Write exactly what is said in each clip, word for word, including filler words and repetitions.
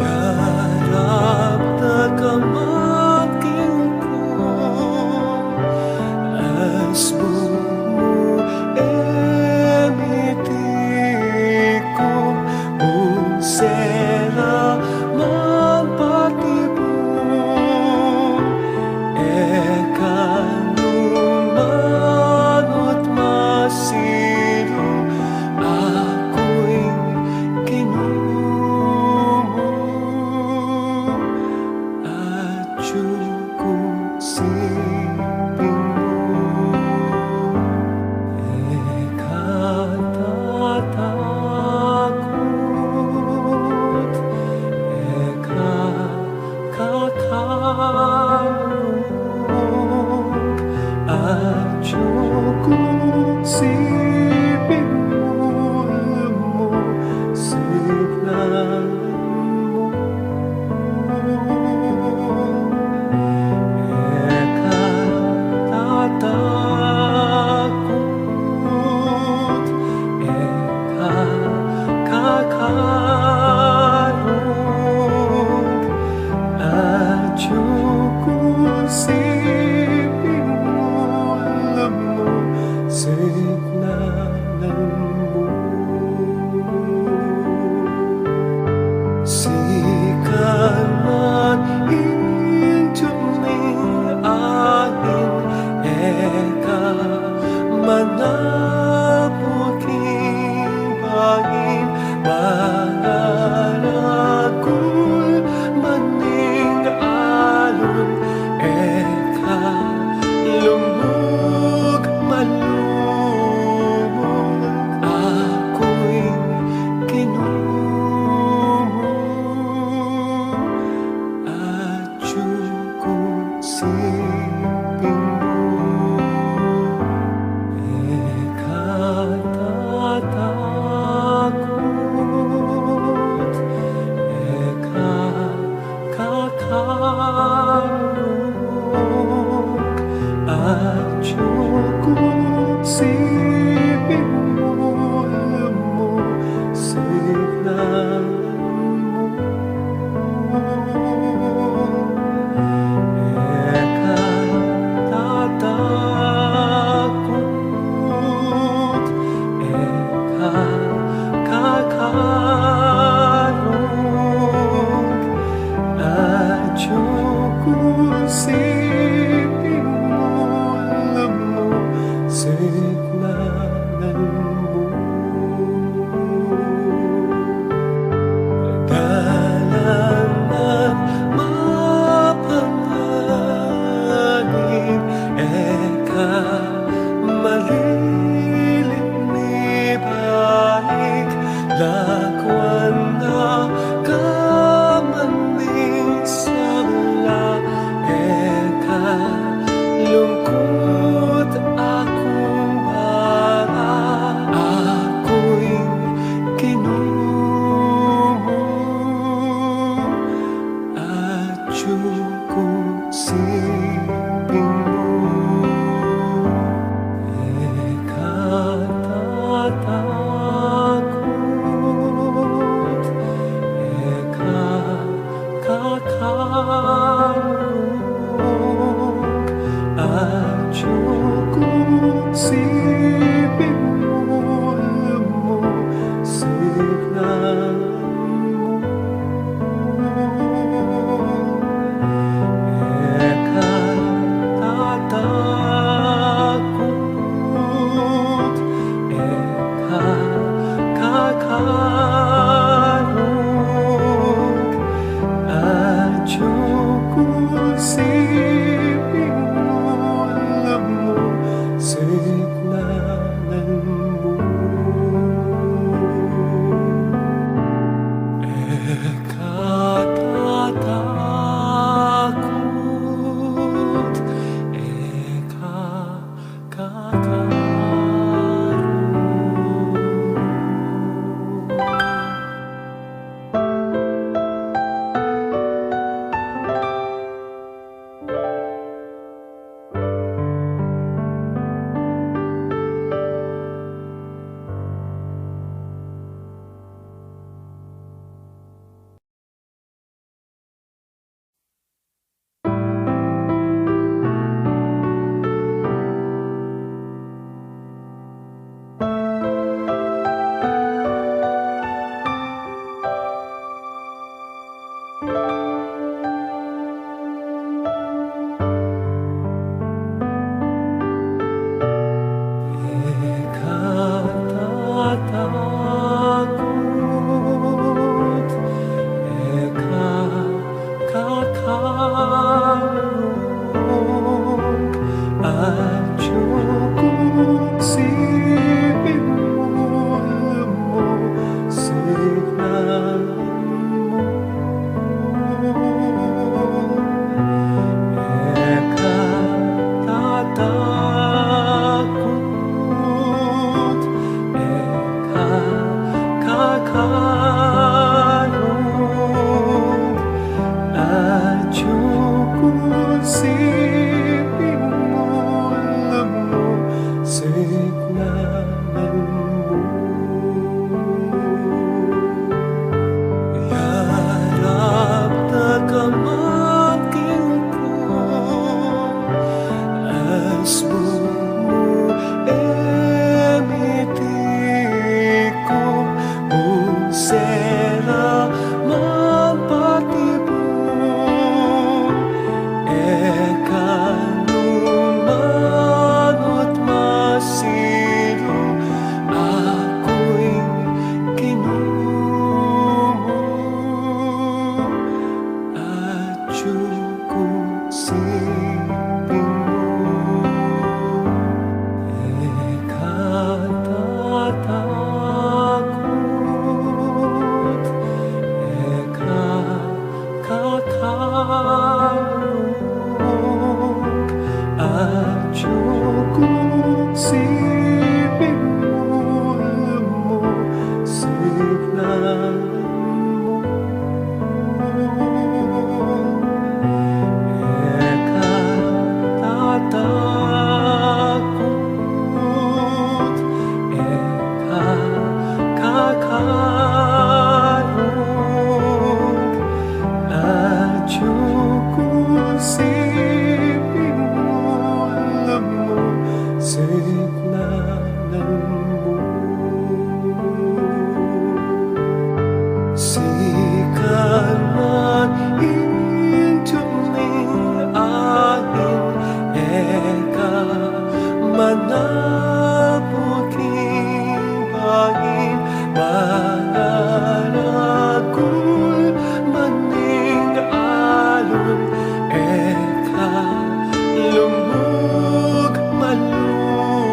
Yarap da ka man king ku, asbun mu e mitikum, unsera man patibun, e ka nu manut masiru, aku ing Ginu mu, atyu ku siping mu. E ka tatakut, e ka kakalung, atyu ku siping mu, lumusignan mu. E ka tatakut, e ka kakalung, atyu ku siping mu, lumusignan mu. Sikan man ing duming ain, e ka manapul king bain, maragul man ing alun, e ka lubug malumug, aku ing Ginu mu, atyu ku siping mu. E ka tatakut, e ka kakalung, atyu ku siping mu, lumusignan mu. E ka tatakut, e ka kakalung, atyu ku siping mu, lumusignan mu. Dalan nang mapanganib, e ka malilit mibalik, lakwan na ka man ning sabla, e ka lungkut, aku ing bara. Yarap da ka man king ku, asbun mu e miti ku, nung sera man patibu, e ka nu manut masiru, aku ing Ginu mu, atyu kung siping mu. E ka tatakut, e ka kakalung, atyu kung siping mu, lumusignan mu. E ka tatakut, e ka kakalung, atyu kung siping mu, lumusignan mu. Sikan man ing duming ain, e ka manapul king bain, maragul man ing alun, e ka lumug malumut,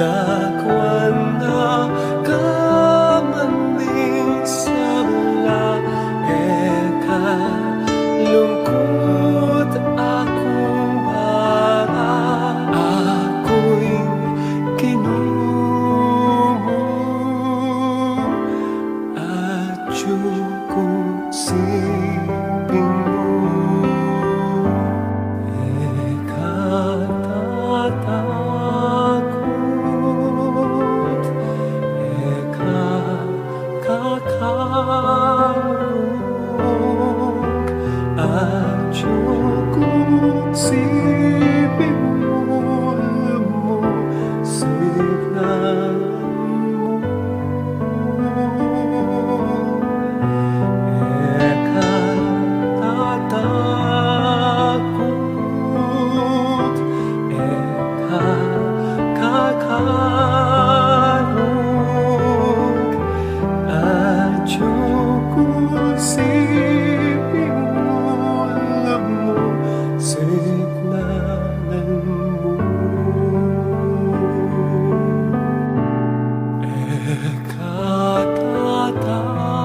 Dakwan na ka man ding sabla, e ka lungkut, aku ing bara, aku ing Ginu mu, atyu ku siping mu. E ka tatakut, e ka kakalung, atyu ku siping mu, lumusignan mu. E ka tatakut, e ka kakalung, atyu ku siping mu, lumusignan mu. E ka tatakut,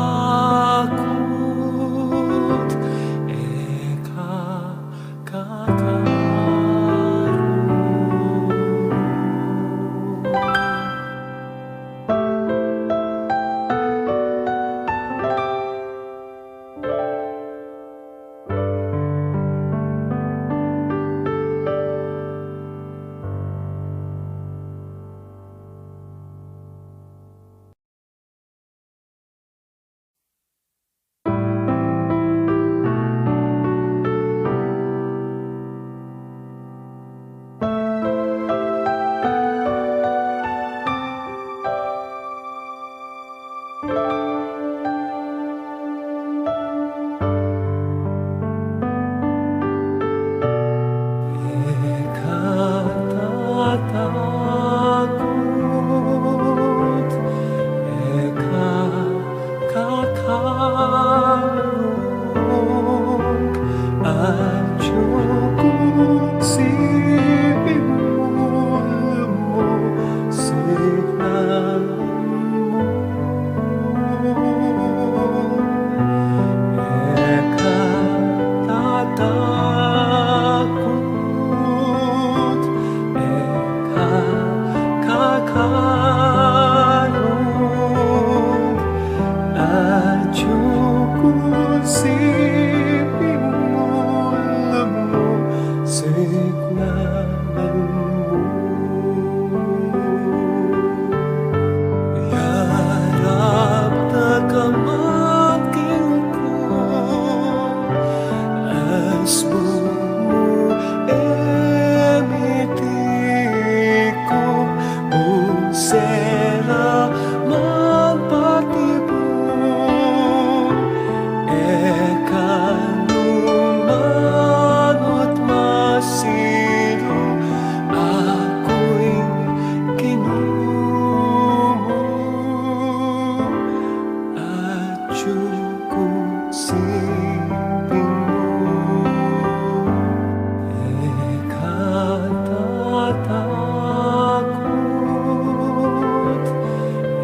e ka kakalung. E ka tatakut, e ka kakalung, atyu ku siping mu, lumusignan mu. E ka tatakut, e ka kakalung, atyu ku siping mu, lumusignan mu. Yarap na ka man king ku, asbung mu e miti ku, ung sera man patibu, e ka nu manut masiru, aku ing Ginu mu, atyu ku siping mu. E ka tatakut,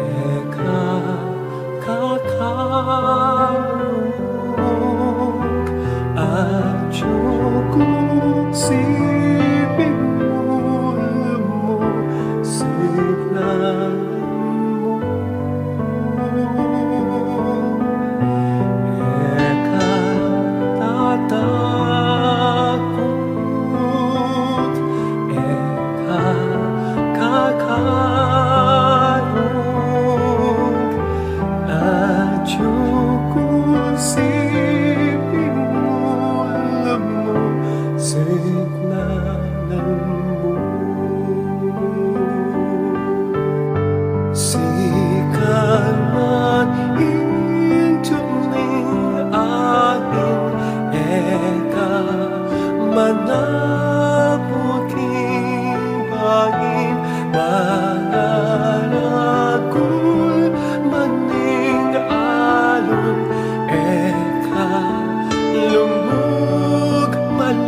e ka kakalung, atyu ku siping mu, lumusignan mu. E ka tatakut, e ka kakalung, atyu ku siping mu, lumusignan mu. Sikan man ing tubud ning angin, e ka manabut king bangin, mangaragul man ing alung, e ka lumug man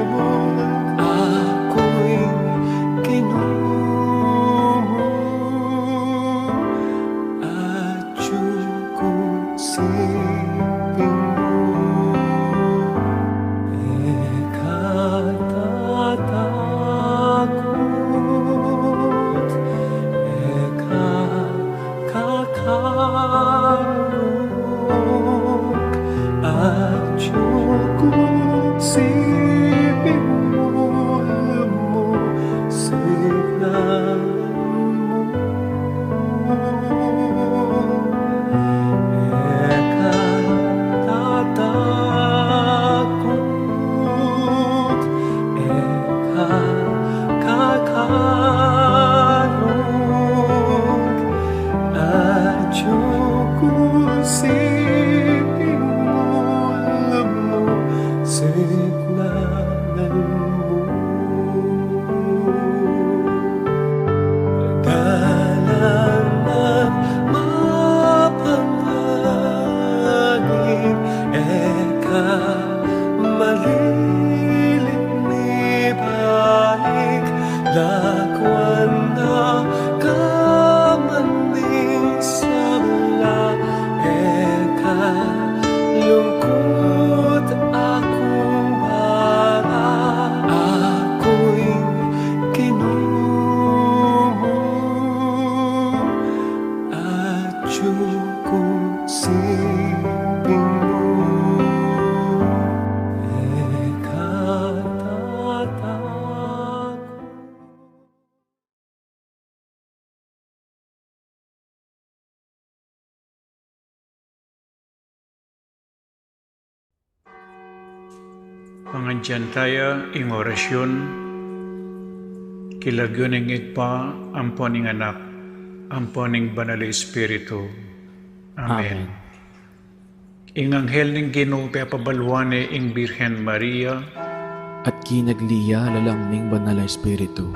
lumug, aku ing Ginu Lakwan na ka man ning sabla, e ka lungkut, aku ing bala, aku ing Ginu mu, atyu ku king pinu, e ka tatakut. Pangadyan taya ing orasyun. King lagyu ning Ibpa, ampo ning Anak, ampo ning Banal a Espiritu. Amen. Amen. Ing anghel ning Ginu pepabaluan ne ing Birhen Maria. At kinagli ya lalam ning Banal a Espiritu.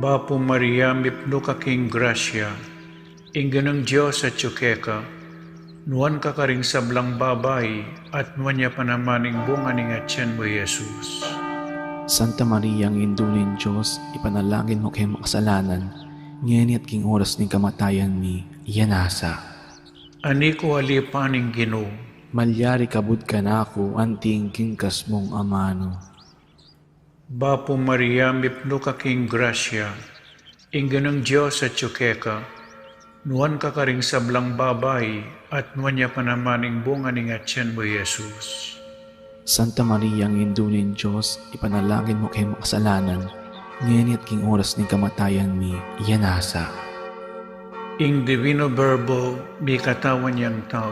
Bapu Maria, mipnu ka king grasya, ing Ginung Dios atyu keka, nuan ka karing sablang babai, at nuan ya pa naman ing bunga ning atian mu, Jesus. Santa Maria, Indu ning Dios, ipanalangin mu keng makasalanan, ngeni at king oras ning kamatayan mi. Amen. Ani ku alipan ing Ginu. Malyari kabud kanaku anti ing kingkas mung amanu. Bapu Maria, mipnu ka king grasya, ing Ginung Dios atyu keka, nuan ka karing sablang babai, at nuan ya pa naman ing bunga ning atian mu, Jesus. Santa Maria, Indu ning Dios, ipanalangin mu keng makasalanan, ngeni at king oras ning kamatayan mi. Amen. Ing Divino Verbo mikatawan yang tau.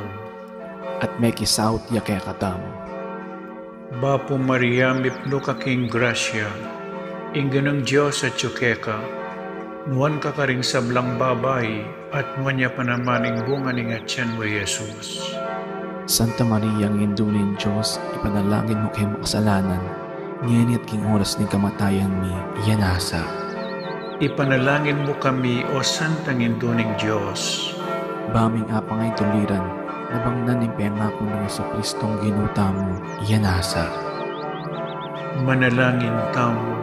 At mekisaut ya kekatamu. Bapu Maria, mipnu ka king grasya, ing Ginung Dios atyu keka, nuan ka karing sablang babai, at nuan ya pa naman ing bunga ning atian mu, Jesus. Santa Maria, Indu ning Dios, ipanalangin mu keng makasalanan, ngeni at king oras ning kamatayan mi. Amen. Ipanalangin mu kami, O Santang Indu ning Dios. Ba ming apang a ituliran, nabangnan ning pengaku nang Jesucristong Ginu tamu. Amen. Manalangin tamu.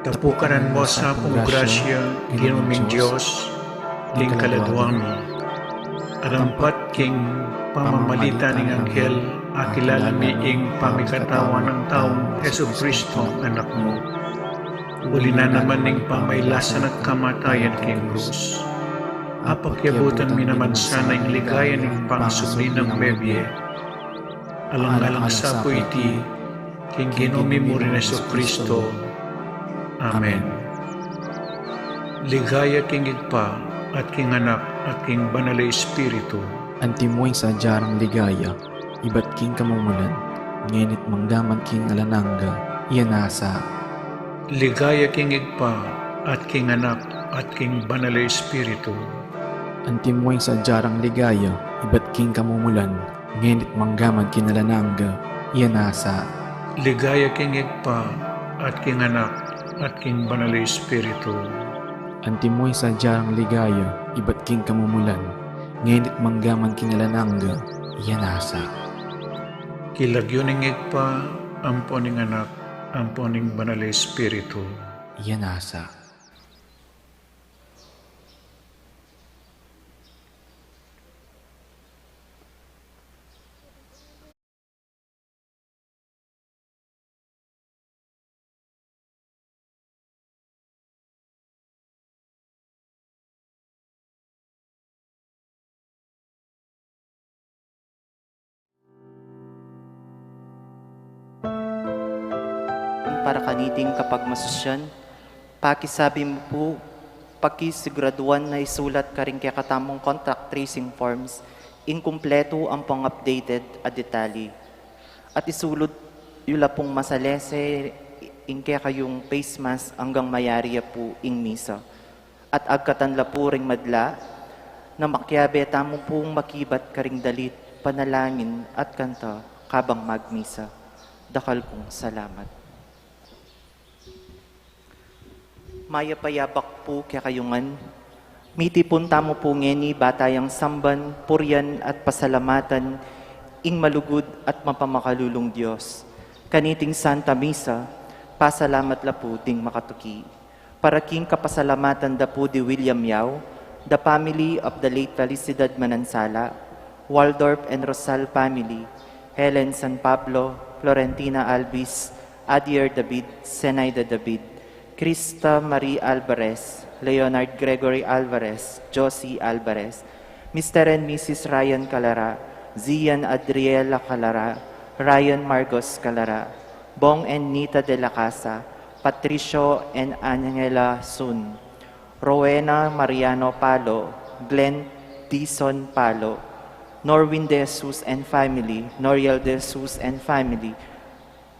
Tapukanan mu sa kung grasya, Ginu ming Dios, ding kaladua mi. Arampat king pamamagitan ning anghel, akilala mi ing pamikatawan nang taung Jesucristo, Anak mu. Uli na naman ning pamailasan at kamatayan king krus, apakyabutan mi naman sana ing ligaya ning pangasubli nang mebie. Alang-alang sa pu iti, king Ginu mi murin Jesucristo. Amen. Ligaya king Ibpa, at king Anak, at king Banal a Espiritu. Antimo ing sadya rang ligaya, ibat king kamumulan, ngeni't manggaman king alang angga. Amen. Ligaya king Ibpa, at king Anak, at king Banal a Espiritu. Antimo ing sadya rang ligaya, ibat king kamumulan, ngeni't manggaman king alang angga. Amen. Ligaya king Ibpa, at king Anak, at king Banal a Espiritu. Antimo ing sadya rang ligaya, ibat king kamumulan, ngeni't manggaman king alang angga. Amen. King lagyu ning Ibpa, ampo ning Anak, ampo ning Banal a Espiritu. Amen. Para kaniting kapagmasusyan, pakisabi mu pu, pakisiguraduan na isulat karing kekatamung contact tracing forms ing kumpletu ampong updated a detalye. At isulud yu la pung masalese ing kekayung face mask anggang mayari ya pu ing misa. At agkatan la pu ring madla, na makiabe tamu pung makibat karing dalit, panalangin at kanta kabang magmisa. Dakal kung salamat. Mayap a yabak pu kekayu ngan. Mitipun tamu pu ngeni ba tayang samban, purian at pasalamatan ing malugud at mapamakalulung Dios. Kaniting Santa Misa, Pasalamat la pu ding makatuki. Para king kapasalamatan da pu di William Yao, the family of the late Felicidad Manansala, Waldorf and Rosal family, Helen San Pablo, Florentina Albis, Adier David, Zenaida David, Krista Marie Alvarez, Leonard Gregory Alvarez, Josie Alvarez, Mister and Missus Ryan Calara, Zian Adriela Calara, Ryan Marcos Calara, Bong and Nita de la Casa, Patricio and Angela Sun, Rowena Mariano Palo, Glenn Dison Palo, Norwin De Jesus and family, Noriel De Jesus and family,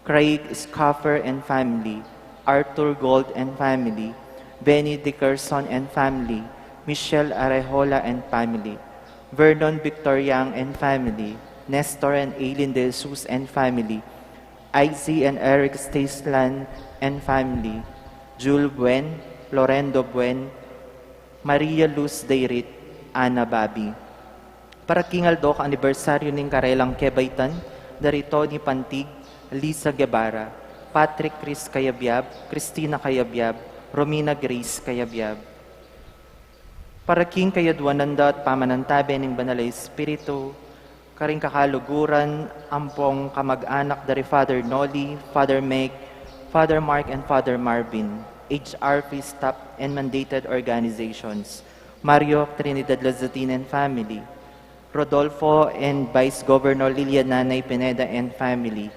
Craig Scoffer and family, Arthur Gold and family, Benny Dickerson and family, Michelle Arejola and family, Vernon Victor Young and family, Nestor and Aileen De Jesus and family, Izzy and Eric Staislan and family, Jul Buen, Lorendo Buen, Maria Luz Dayrit, Ana Babi. Para king aldo anibersaryu ning karelang kebaitan, dari Tony Pantig, Lisa Guevara, Patrick Chris Cayabyab, Christina Cayabyab, Romina Grace Cayabyab. Para king kayadwanan da at pamanantabe ning Banal a Espiritu, karing kakaluguran, ampong kamag-anak dari Father Noli, Father Meg, Father Mark and Father Marvin, H R P staff and mandated organizations, Mario Trinidad Lazatin and family, Rodolfo and Vice Governor Lilian Nanay Pineda and family,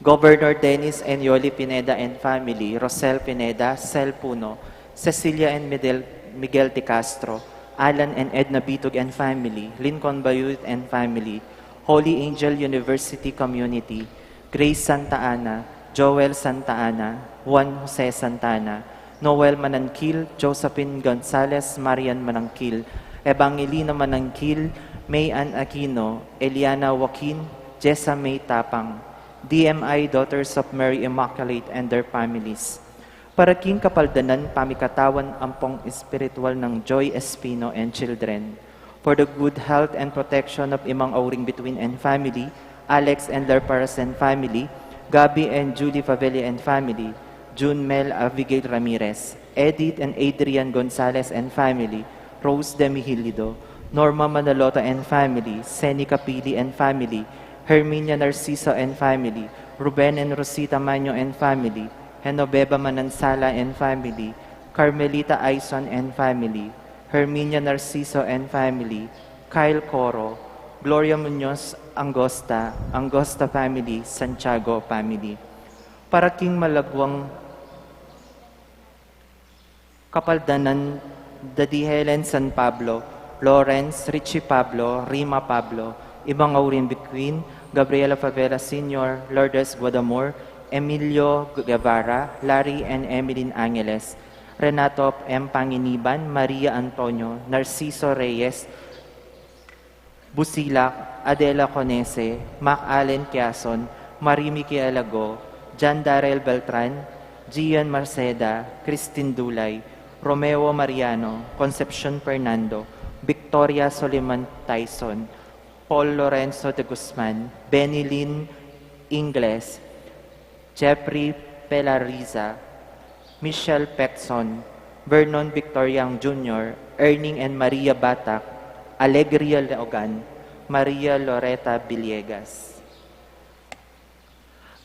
Governor Dennis and Yoli Pineda and family, Rosel Pineda, Sel Puno, Cecilia and Miguel, Miguel de Castro, Alan and Edna Bitug and family, Lincoln Bayut and family, Holy Angel University Community, Grace Santa Ana, Joel Santa Ana, Juan Jose Santa Ana, Noel Manangkil, Josephine Gonzalez, Marian Manangkil, Evangelina Manangkil, May Ann Aquino, Eliana Joaquin, Jessa May Tapang, D M I Daughters of Mary Immaculate and their families. Para king kapaldanan pamikatawan ampong espiritual nang Joy Espino and children. For the good health and protection of Imang Auring Bituin and family, Alex and Lerparas and family, Gabby and Julie Favela and family, June Mel Abigail Ramirez, Edith and Adrian Gonzalez and family, Rose Demihilido, Norma Manalota and family, Seni Capili and family, Herminia Narciso and family, Ruben and Rosita Maño and family, Genoveva Manansala and family, Carmelita Aison and family, Herminia Narciso and family, Kyle Coro, Gloria Muñoz Angosta, Angosta family, Santiago family. Para king malagwang kapaldanan da di Helen San Pablo, Lawrence, Richie Pablo, Rima Pablo, Imang Auring Bituin, Gabriela Favela Senior, Lourdes Guadamor, Emilio Guevara, Larry and Emeline Angeles, Renato M. Panginiban, Maria Antonio, Narciso Reyes, Busilak, Adela Conese, Mac Allen Quezon, Marie Michaela Go, John Darrell Beltran, Gian Marceda, Christine Dulay, Romeo Mariano, Concepcion Fernando, Victoria Soliman Tyson, Paul Lorenzo de Guzman, Benny Lynn Ingles, Jeffrey Pelariza, Michelle Petson, Vernon Victor Young Junior, Erning and Maria Batak, Alegria Leogan, Maria Loreta Villegas.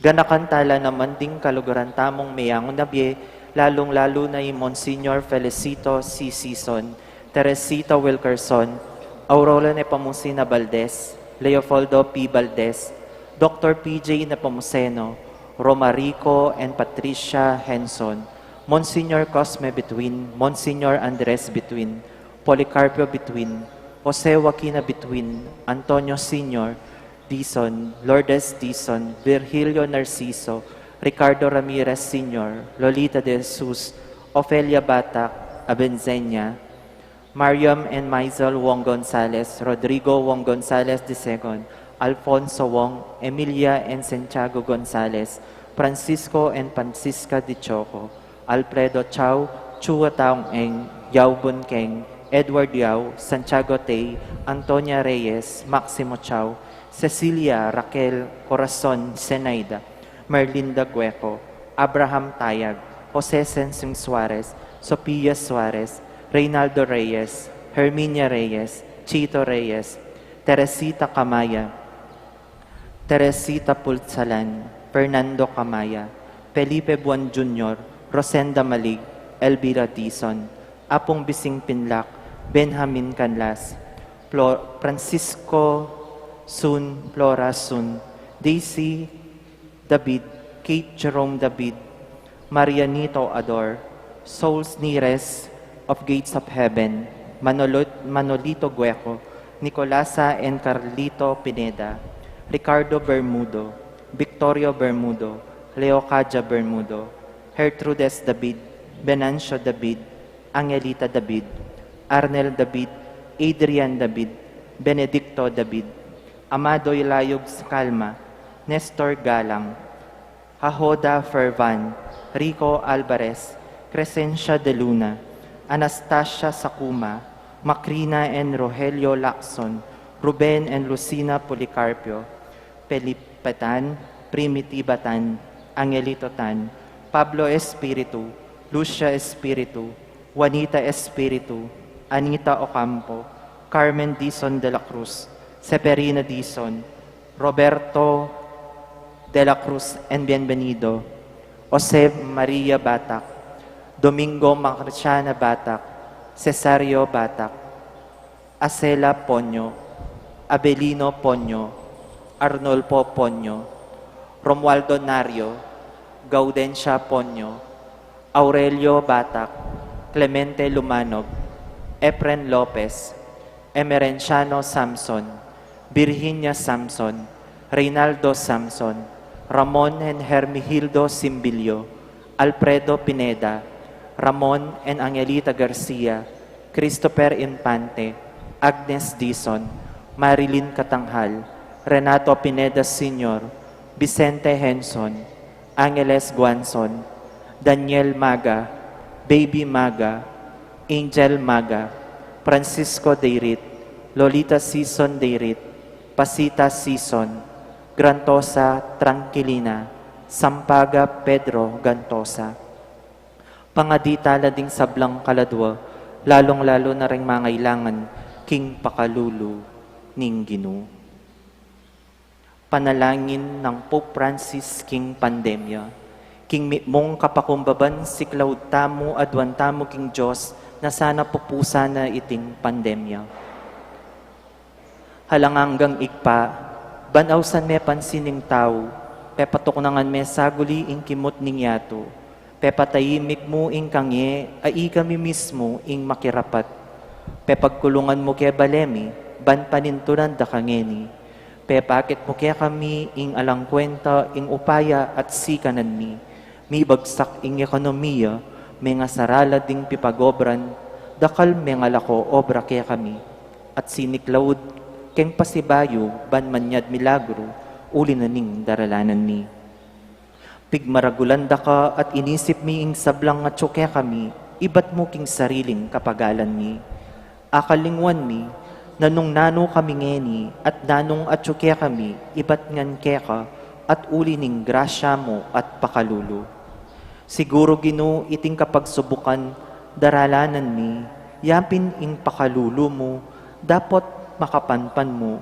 Ganakan tala naman ding kaluguran tamung meyangu na bie, lalung-lalu na i Monsignor Felicito C. Sison, Teresita Wilkerson, Aurora Nepomuceno Valdez, Leopoldo P. Valdez, Doctor P J Nepomuceno, Romarico and Patricia Henson, Monsignor Cosme Bituin, Monsignor Andres Bituin, Policarpio Bituin, Jose Joaquina Bituin, Antonio Senior Dizon, Lourdes Dizon, Virgilio Narciso, Ricardo Ramirez Senior, Lolita de Jesus, Ofelia Batak Abenzenia, Mariam and Maisel Wong Gonzalez, Rodrigo Wong Gonzalez the second, Alfonso Wong, Emilia and Santiago Gonzalez, Francisco and Francisca de Choco, Alfredo Chao, Chua Taung Eng, Yao Bun Keng, Edward Yao, Santiago Tay, Antonia Reyes, Maximo Chao, Cecilia Raquel Corazon Zenaida, Merlinda Gueco, Abraham Tayag, Jose Sensing Suarez, Sofia Suarez, Reynaldo Reyes, Herminia Reyes, Chito Reyes, Teresita Camaya, Teresita Pulsalan, Fernando Camaya, Felipe Buan Junior, Rosenda Malig, Elvira Dizon, Apung Bising Pinlac, Benjamin Canlas, Flo-, Francisco Sun, Flora Sun, Daisy David, Kate Jerome David, Marianito Ador, Souls Nires of Gates of Heaven, Manolo-, Manolito Gueco, Nicolasa and Carlito Pineda, Ricardo Bermudo, Victorio Bermudo, Leocadia Bermudo, Gertrudes David, Venancio David, Angelita David, Arnel David, Adrian David, Benedicto David, Amado Ilayog Calma, Nestor Galang, Hahoda Fervan, Rico Alvarez, Crescencia de Luna, Anastasia Sakuma, Macrina and Rogelio Lacson, Ruben and Lucina Policarpio, Felipe Tan, Primitiva Tan, Angelito Tan, Pablo Espiritu, Lucia Espiritu, Juanita Espiritu, Anita Ocampo, Carmen Dizon de la Cruz, Severina Dizon, Roberto de la Cruz and Bienvenido, Jose Maria Batac, Domingo Marciana Batac, Cesario Batac, Acela Ponyo, Abelino Ponyo, Arnolfo Ponyo, Romualdo Nario, Gaudencia Ponyo, Aurelio Batac, Clemente Lumanog, Efren Lopez, Emerenciano Samson, Virginia Samson, Reynaldo Samson, Ramon and Hermigildo Simbilio, Alfredo Pineda, Ramon and Angelita Garcia, Christopher Infante, Agnes Dizon, Marilyn Catanjal, Renato Pineda Senior, Vicente Henson, Angeles Guanzon, Daniel Maga, Baby Maga, Angel Maga, Francisco Deirit, Lolita Sison Deirit, Pasita Sison, Grantosa Tranquilina, Sampaga Pedro Gantosa. Pangadi tala ding sablang kaladwa, lalung-lalu na ring mangailangan king pakalulu ning Ginu. Panalangin nang Pope Francis king pandemya. King mitmung kapakumbaban, siklaud tamu, aduan tamu king Dios, na sana pupusan na iting pandemya. Alang anggang Ibpa, ban ausan me pansin ning tau, pepatuknangan me saguli ing kimut ning yatu, pepatahimik mu ing kange, a ikami mismu ing makirapat. Pepagkulungan mu ke bale mi, ban panintunan da kangeni. Pepakit mu kekami ing alang kwenta ing upaya at sikanan mi. Mibagsak ing ekonomiya, mengasarala ding pipagobran, dakal mengalako obra kekami. At siniklaud keng pasibayu ban manyad milagru, uli na ning daralanan mi. Pigmaragulan da ka at inisip mi ing sablang atyu kekami, ibat mu king sariling kapagalan mi. Akalingwan mi, nanung nanu kami ngeni, at nanung atyu kekami, ibat ngan keka, at uli ning grasya mu at pakalulu. Siguru, Ginu, iting kapagsubukan, daralanan mi, yapin ing pakalulu mu, dapot makapanpan mu.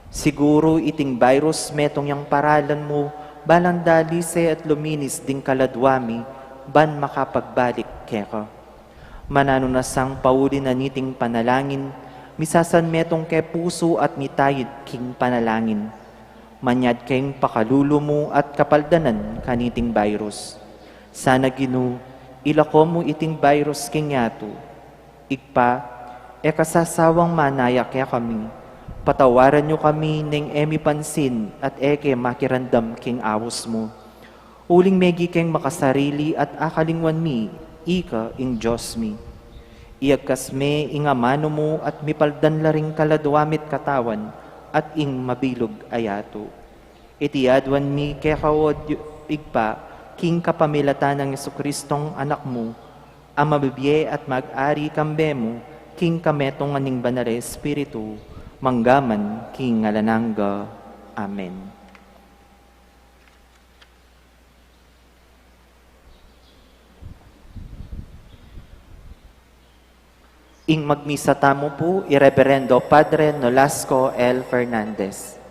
Siguru iting virus metung yang paralan mu, balang dalise at luminis ding kaladwa mi, ban makapagbalik keka. Mananu na sang pauli na niting panalangin, misasan metung ke pusu at mitayid king panalangin. Manyad keng pakalulu mu at kapaldanan kaniting virus. Sana, Ginu, ilako mu iting virus king yatu. Ibpa, e ka sasawang manaya kekami. Patawaran yu kami neng e mi pansin at e ke makiramdam king aus mu. Uling megi keng makasarili at akalingwan mi, ika ing Dios mi. Iagkas me ing amanu mu at mipaldan la ring kaladwa mi't katawan at ing mabilug a yatu. Iti aduan mi keka, o Di-, Ibpa, king kapamilatan nang Jesucristong Anak mu, a mabibie at mag-ari kambe mu, king kametungan ning Banal a Espiritu, mangga man king alang angga. Amen. Ing magmisa tamu pu i Reberendo Padre Nolasco L. Fernandez.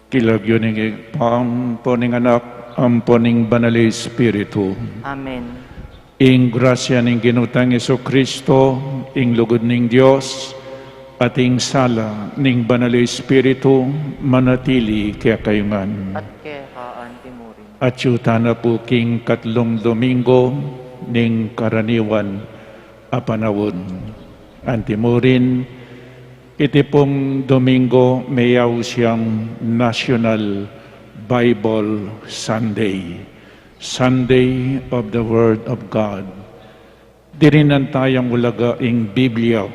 King lagyu ning Ibpa, ampo ning Anak, ampo ning Banal a Espiritu. Amen. Ing grasya ning Ginu tang Jesucristo, ing lugud ning Dios, at ing sala ning Banal a Espiritu, manatili kekayu ngan. At keka antimurin. At yu tana pu king katlung Domingo ning karaniwan a panaun. Antimurin, iti pung Domingo, meyaus yang National Bible Sunday, Sunday of the Word of God. Dirinan tayang ulaga ing Biblia.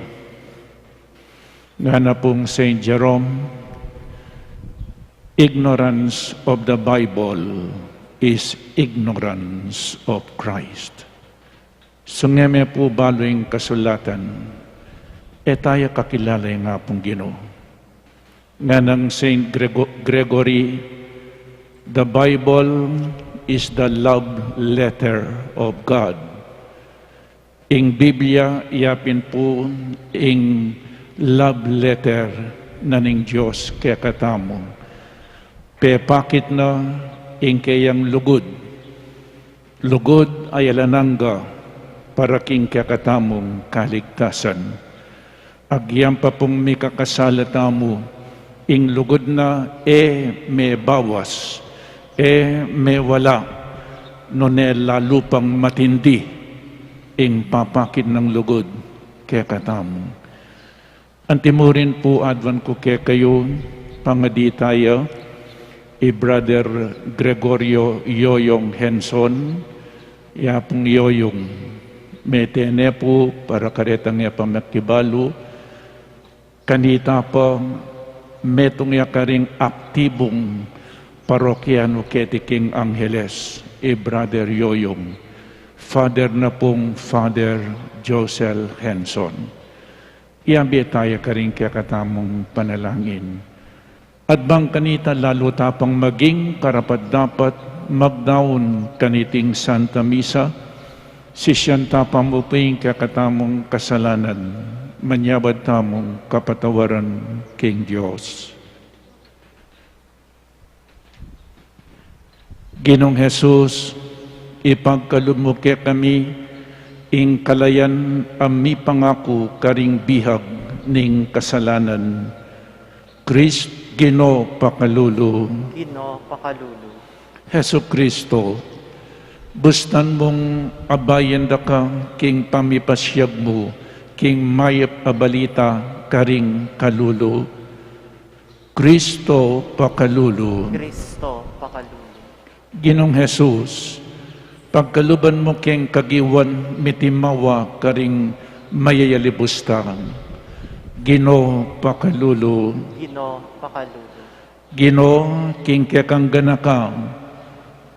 Ngana pung Saint Jerome, "Ignorance of the Bible is ignorance of Christ." Sungeme pu balu ing kasulatan, e taya kakilala ing Apung Ginu. Nganang Saint Grego-, Gregory, "The Bible is the love letter of God." Ing Biblia, iya pin pu ing love letter na ning Dios kekatamu. Pepakit na ing keyang lugud. Lugud a alang angga para king kekatamung kaligtasan. Agyang pa pung mikakasala tamu, ing lugud na e mebawas, e mewala, nune lalu pang matindi ing papakit nang lugud kekatamu. Antimurin pu aduan ku kekayu, pangadi taya i Brother Gregorio Yoyong Henson, Yapung Yoyong, mete ne pu para karetang ya pamakibalu, kanita pa metung ya karing aktibung parokianu keti king Angeles, i Brother Yoyong, Father na pung Father Josel Henson. Iyabe taya karing kekatamung panalangin. At bang kanita lalu ta pang maging karapat-dapat magdaun kaniting Santa Misa, sisian ta pa mu pa ing kekatamung kasalanan, manyawad tamung kapatawaran king Dios. Ginung Jesus, ipagkalub mu kekami ing kalayan a mipangaku karing bihag ning kasalanan. Krist, Ginu, pakalulu. Ginu, pakalulu. Jesucristo, bustan mung abayan da ka king pamipasiag mu king mayap a balita karing kalulu. Kristo, pakalulu. Kristo, pakalulu. Ginung Jesus, pagkaluban mu keng kagiwan mitimawa karing mayayalibus ta. Ginu, pakalulu. Ginu, pakalulu. Ginu, king kekang ganaka,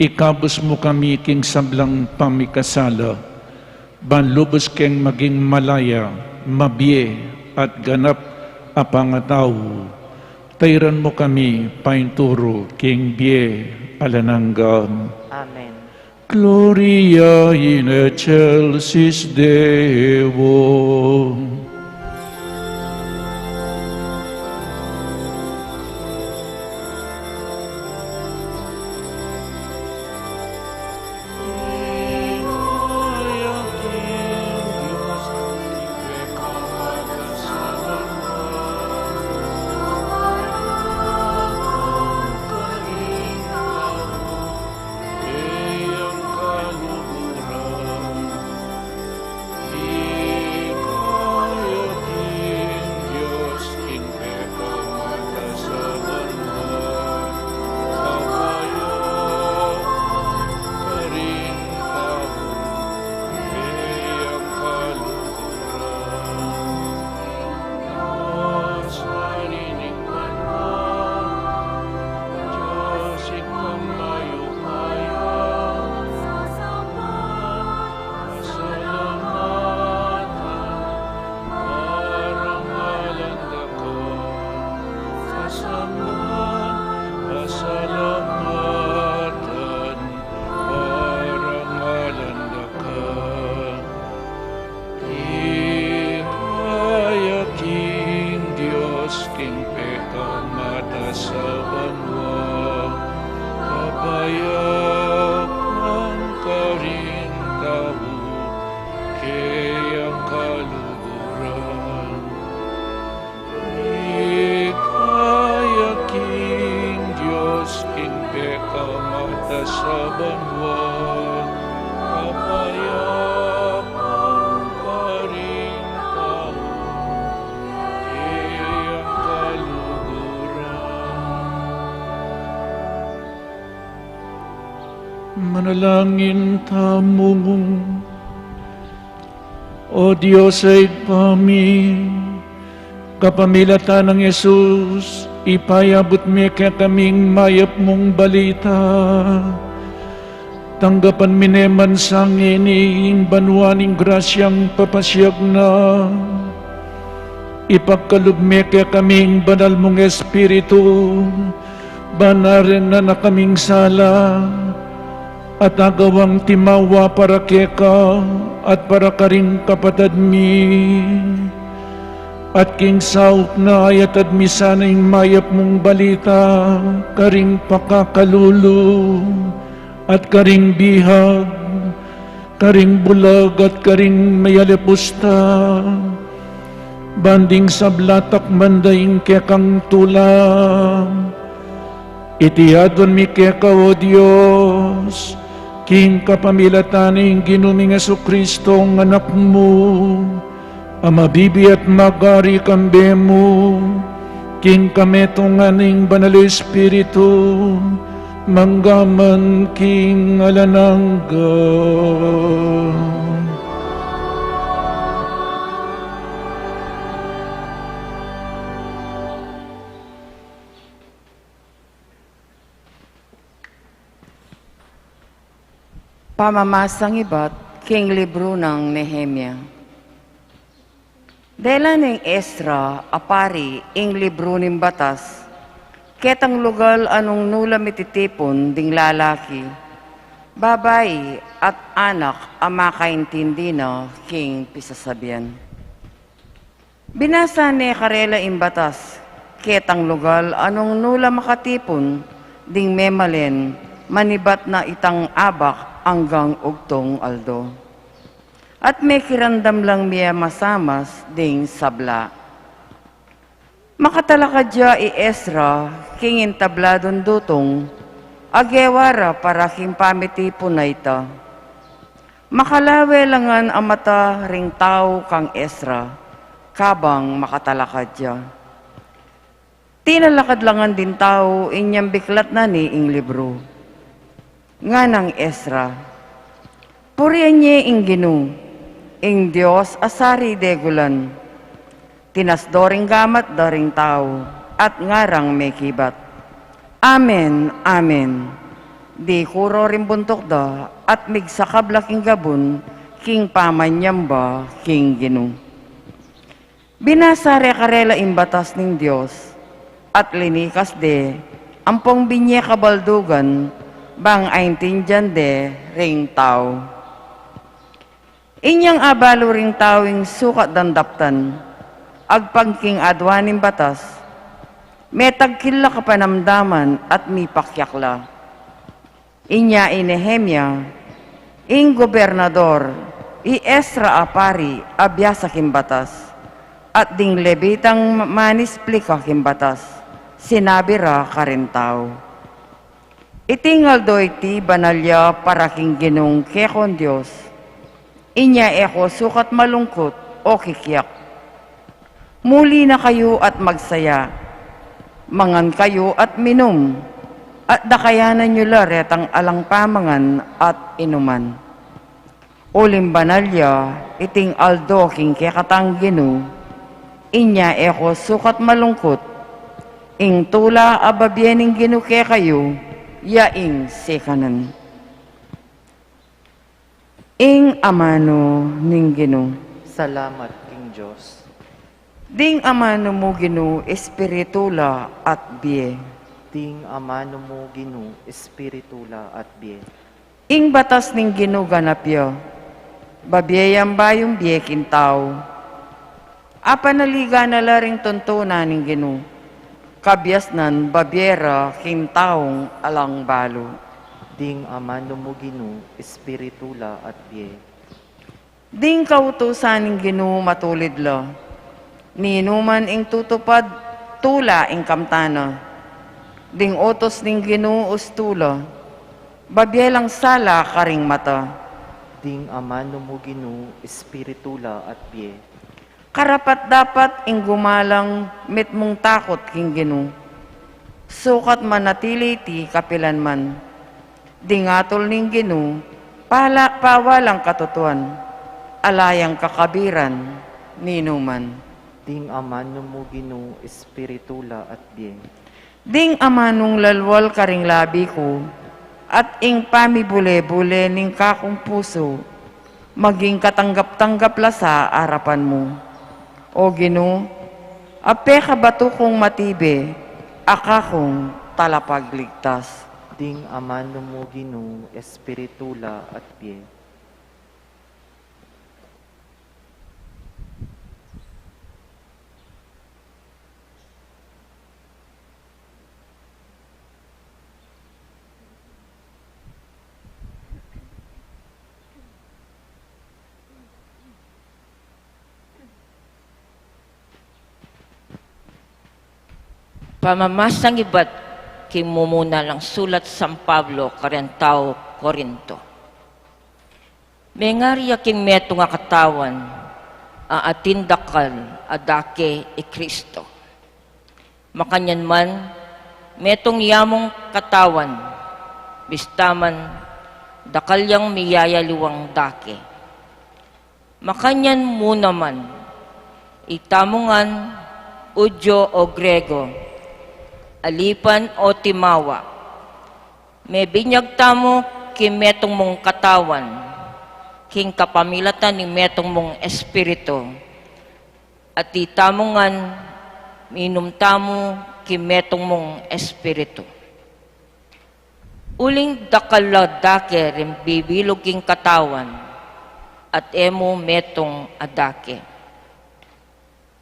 ikabus mu kami king sablang pamikasala, ban lubus keng maging malaya, mabie, at ganap a pangatau. Tairan mu kami painturu king bie alang angga. Amen. Gloria in excelsis Deo. Ikaya king Dios king pekamataas a banua, kapayapan karing tau keyang kaluguran. Ikaya king Dios king pekamataas a banua, kapayapan karing tau keyang kaluguran. Manalangin tamu. O Dios a Ibpa mi, kapamilatan nang Jesus, ipayabut me kekami ing mayap mung balita. Tanggapan mi ne man sa ngeni ing banua ning grasyang papasiag na. Ipagkalub me kekami ing banal mung Espiritu, ban arenan na kaming sala, at agawang timawa para keka at para karing kapatad mi. At king saup na, iyatad mi sana ing mayap mung balita karing pakakalulu at karing bihag, karing bulag at karing mayalipus ta, ban ding sabla takman da ing kekang tula. Iti aduan mi keka, O Dios, king kapamilatan ning Ginu ming Jesucristo, ing Anak mu, a mabibie at magari kambe mu, king kametungan ning Banal a Espiritu, mangga man king alang angga. Pamamasang ibat king libru nang Nehemia. Dela neng Esdra a pari ing libru ning batas, Ketang lugal a nung nu la mititipun ding lalaki, babai, at anak a makaintindi na king pisasabian. Binasa ne karela ing batas, ketang lugal a nung nu la makatipun ding memalen, manibat na itang abak anggang ugtung aldo. At mekiramdam lang mie masamas ding sabla. Makatalakad ya i Esra king intabladung dutung, a gewa ra para king pamitipun a ita. Makalawe la ngan a mata ring tau kang Esra, kabang makatalakad ya. Tinalakad la ngan ding tau inyang biklat na ne ing libru. Nganang Esra, purian ye ing Ginu, ing Dios a sari degulan. Tinas do ring gamat da ring tau, at ngarang mekibat, "Amen, amen." Dikuru ring buntuk da, at migsakab la king gabun king pamanyamba king Ginu. Binasa re karela ing batas ning Dios, at linikas de ampong binye kabaldugan, bang aintindian de ring tau. Inyang abalu ring tau ing sukat dang daptan, agpang king adwa ning batas, metagkil la kapanamdaman at mipakyak la. Inya i Nehemia, ing gobernador, i Esra a pari a biasa king batas, at ding Levitang ma-, manisplika king batas, sinabi ra karing tau, "Iting aldo iti banal ya para king Ginung kekong Dios. Inya e ko sukat malungkut o kikyak. Muli na kayu at magsaya. Mangan kayu at minum, at dakayanan yu la retang alang pamangan at inuman. Uling banal ya iting aldo king kekatang Ginu. Inya e ko sukat malungkut. Ing tula a babie ning Ginu kekayu, ya ing sikanan." Ing amanu ning Ginu. Salamat king Dios. Ding amanu mu, Ginu, espiritu la at bie. Ding amanu mu, Ginu, espiritu la at bie. Ing batas ning Ginu ganap ya, babie yang bayung bie king tau. Apanaligan na la ring tuntunan ning Ginu, kabiasnan babie ra king taung alang balu. Ding amanu mu, Ginu, espiritu la at bie. Ding kautusan ning Ginu matulid la, ninuman ing tutupad tula ing kamtan na. Ding utus ning Ginu ustu la, babie lang sala karing mata. Ding amanu mu, Ginu, espiritu la at bie. Karapat-dapat ing gumalang mitmung takut king Ginu, sukat manatili iti kapilan man. Ding atul ning Ginu, pala pawalang katutuan, ala yang kakabiran ninuman. Ding amanu mu, Ginu, espiritu la at bie. Ding amanung lalwal karing labi ku, at ing pamibule-bule ning kakung pusu, maging katanggap-tanggap la sa arapan mu. O Ginu, a pekabatu kung matibe, a kakung talapagligtas. Ding amanu mu, Ginu, espiritu la at bie. Pamamasang ibat king mumuna lang sulat San Pablo karing tau Corinto. Mengari ya king metung a katawan a atin dakal a dake i Kristo. Makanyan man, metung ya mung katawan, bista man dakal yang miyayaliwang dake. Makanyan mu naman, itamu ngan, Udyo o Grego, alipan o timawa, mebinyag tamu king metung mung katawan, king kapamilatan ning metung mung Espiritu. At itamu ngan, minum tamu king metung mung espiritu. Uling dakal la dake ring bibilug king katawan, at e mu metung a dake.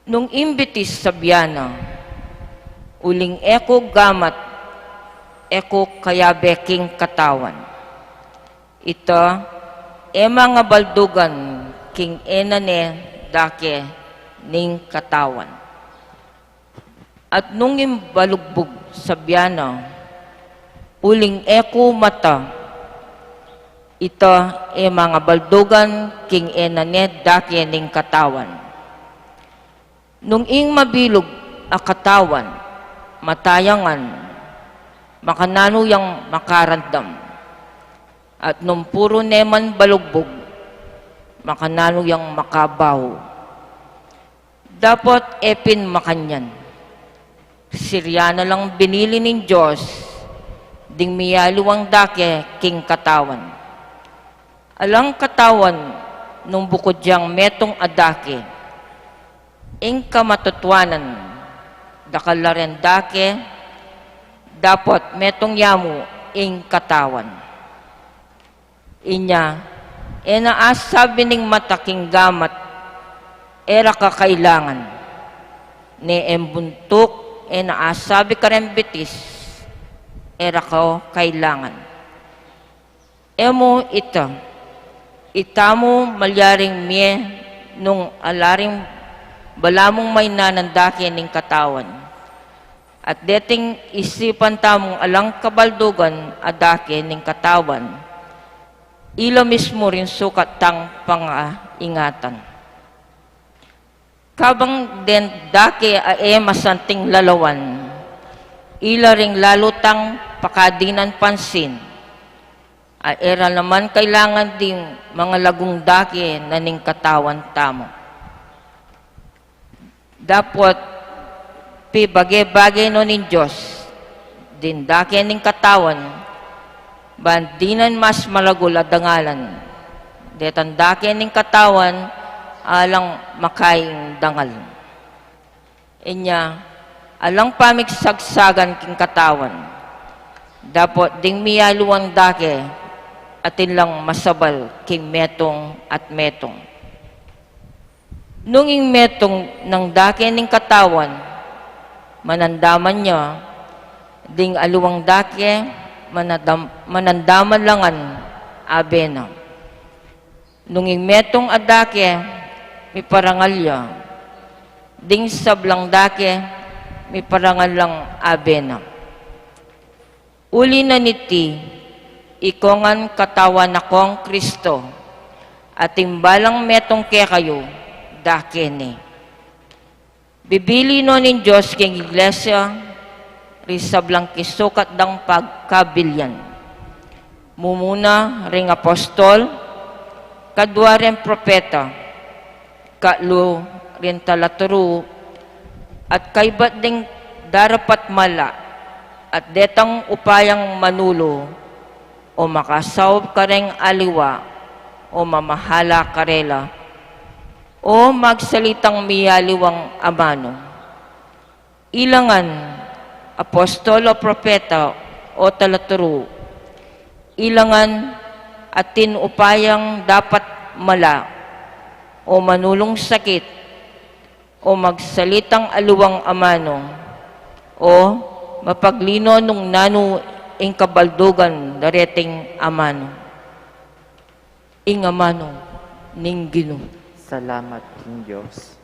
Nung ing bitis sabyan na, uling e ku gamat, e ku kayabe king katawan. Ita e mangabaldugan king e na ne dake ning katawan. At nung ing balugbug sabyan na, uling e ku mata, ita e mangabaldugan king e na ne dake ning katawan. Nung ing mabilug a katawan mata ya ngan, makananu yang makarandam? At nung puru ne man balugbug, makananu yang makabau? Dapot e pin makanyan. Sirya na lang binili ning Dios ding miyaliwang dake king katawan. Alang katawan nung bukud yang metung a dake. Ing kamatutuanan, dakal la ring dake, dapot metung ya mu ing katawan. Inya, e na asabi ning mata king gamat, e ra ka kailangan. Ne ing buntuk, e na asabi kareng bitis, e ra ka kailangan. E mu ita, ita mu malyaring mie nung ala ring balamu maynan a dake ning katawan. At deting isipan tamung alang kabaldugan a dake ning katawan, ila mismu ring sukat tang pangaingatan. Kabang deng dake a e masanting lalawan, ila ring lalu tang pakadinan pansin, a e ra naman kailangan ding mangalagung dake na ning katawan tamu. Dapot pibage-bage no ning Dios ding dake ning katawan, ban dinan mas malagul a dangalan detang dake ning katawan, alang makaing dangal. Inya, alang pamigsagsagan king katawan, dapot ding miyaliwang dake atin lang masabal king metung at metung. Nung ing metung nang dake ning katawan manandaman ya, ding aliwang dake manadam-, manandaman la ngan abe na. Nung ing metung a dake miparangal ya, ding sablang dake miparangal lang abe na. Uli na niti, iko ngan katawan na kong Kristo, at ing balang metung kekayu, dake ne. Bibili no ning Dios king iglesia ring sablang kisukat dang pagkabilian. Mumuna ring apostol, kadua ring propeta, katlu ring talaturu, at kaybat ding darapat mala, at detang upayang manulu, o makasaup kareng aliwa, o mamahala karela, o magsalitang miyaliwang amanu. Ila ngan, apostol o propeta o talaturu, ila ngan atin upayang dapat mala, o manulung sakit, o magsalitang aliwang amanu, o mapaglino nung nanu ing kabaldugan dareting amanu. Ing amanu ning Ginu. Salamat king Dios.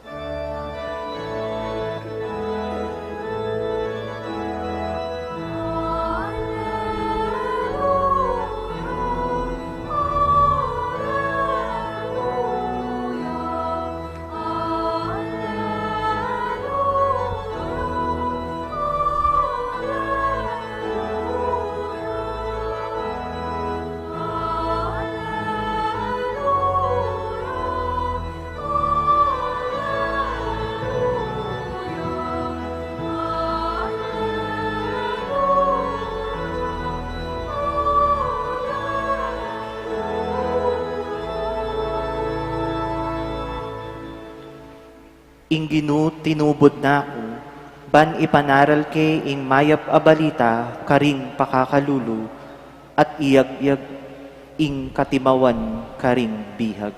Ing Ginu tinubud na ku, Ban ipanaral ke ing mayap a balita karing pakakalulu, at iyagyag ing katimawan karing bihag.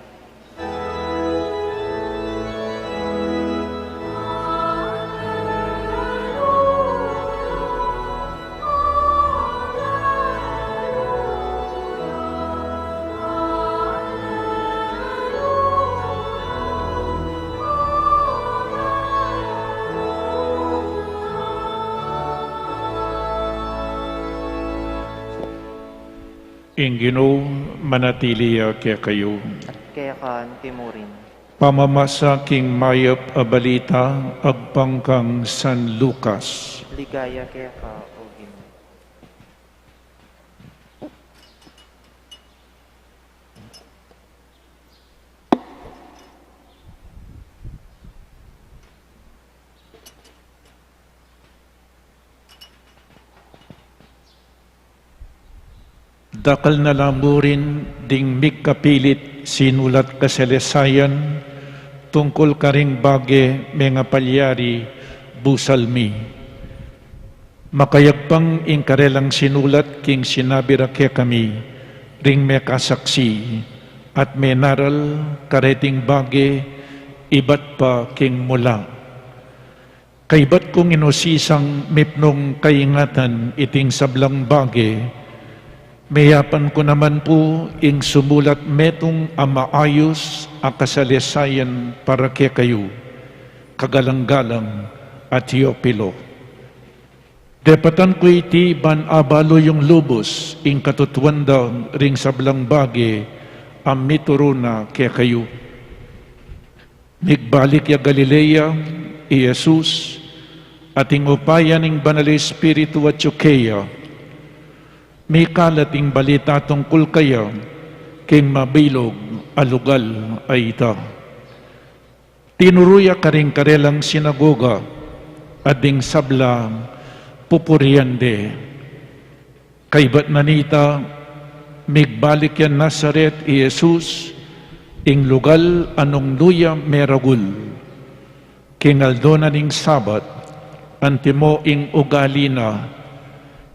Ing Ginu manatili ya kekayu. At keka mu rin. Pamamasa king mayap a balita agpang kang San Lucas. Ligaya keka, O Ginu. Dakal na la murin ding migkapilit sinulat kasalesayan tungkul karing bage mengapalyari busal mi. Makayagpang ing karelang sinulat king sinabi ra kekami ring mekasaksi at menaral kareting bage ibat pa king mula. Kaybat kung inusisang mipnung kaingatan iting sablang bage, meyapan ku naman pu ing sumulat metung a maayus a kasalesayan para kekayu, kagalang-galang a Teofilo. Depatan ku iti ban abalu yung lubus ing katutuan da ring sablang bage a mituru na kekayu. Migbalik ya Galilea i Jesus, at ing upaya ning Banal Espiritu atyu keya. Mikalat ing balita tungkul keya king mabilug a lugal a ita. Tinuru ya karing karelang sinagoga, at ding sabla pupurian de. Kaybat na nita, migbalik ya Nazaret i Jesus, ing lugal a nung nu ya meragul. King aldo na ning Sabat, antimo ing ugali na,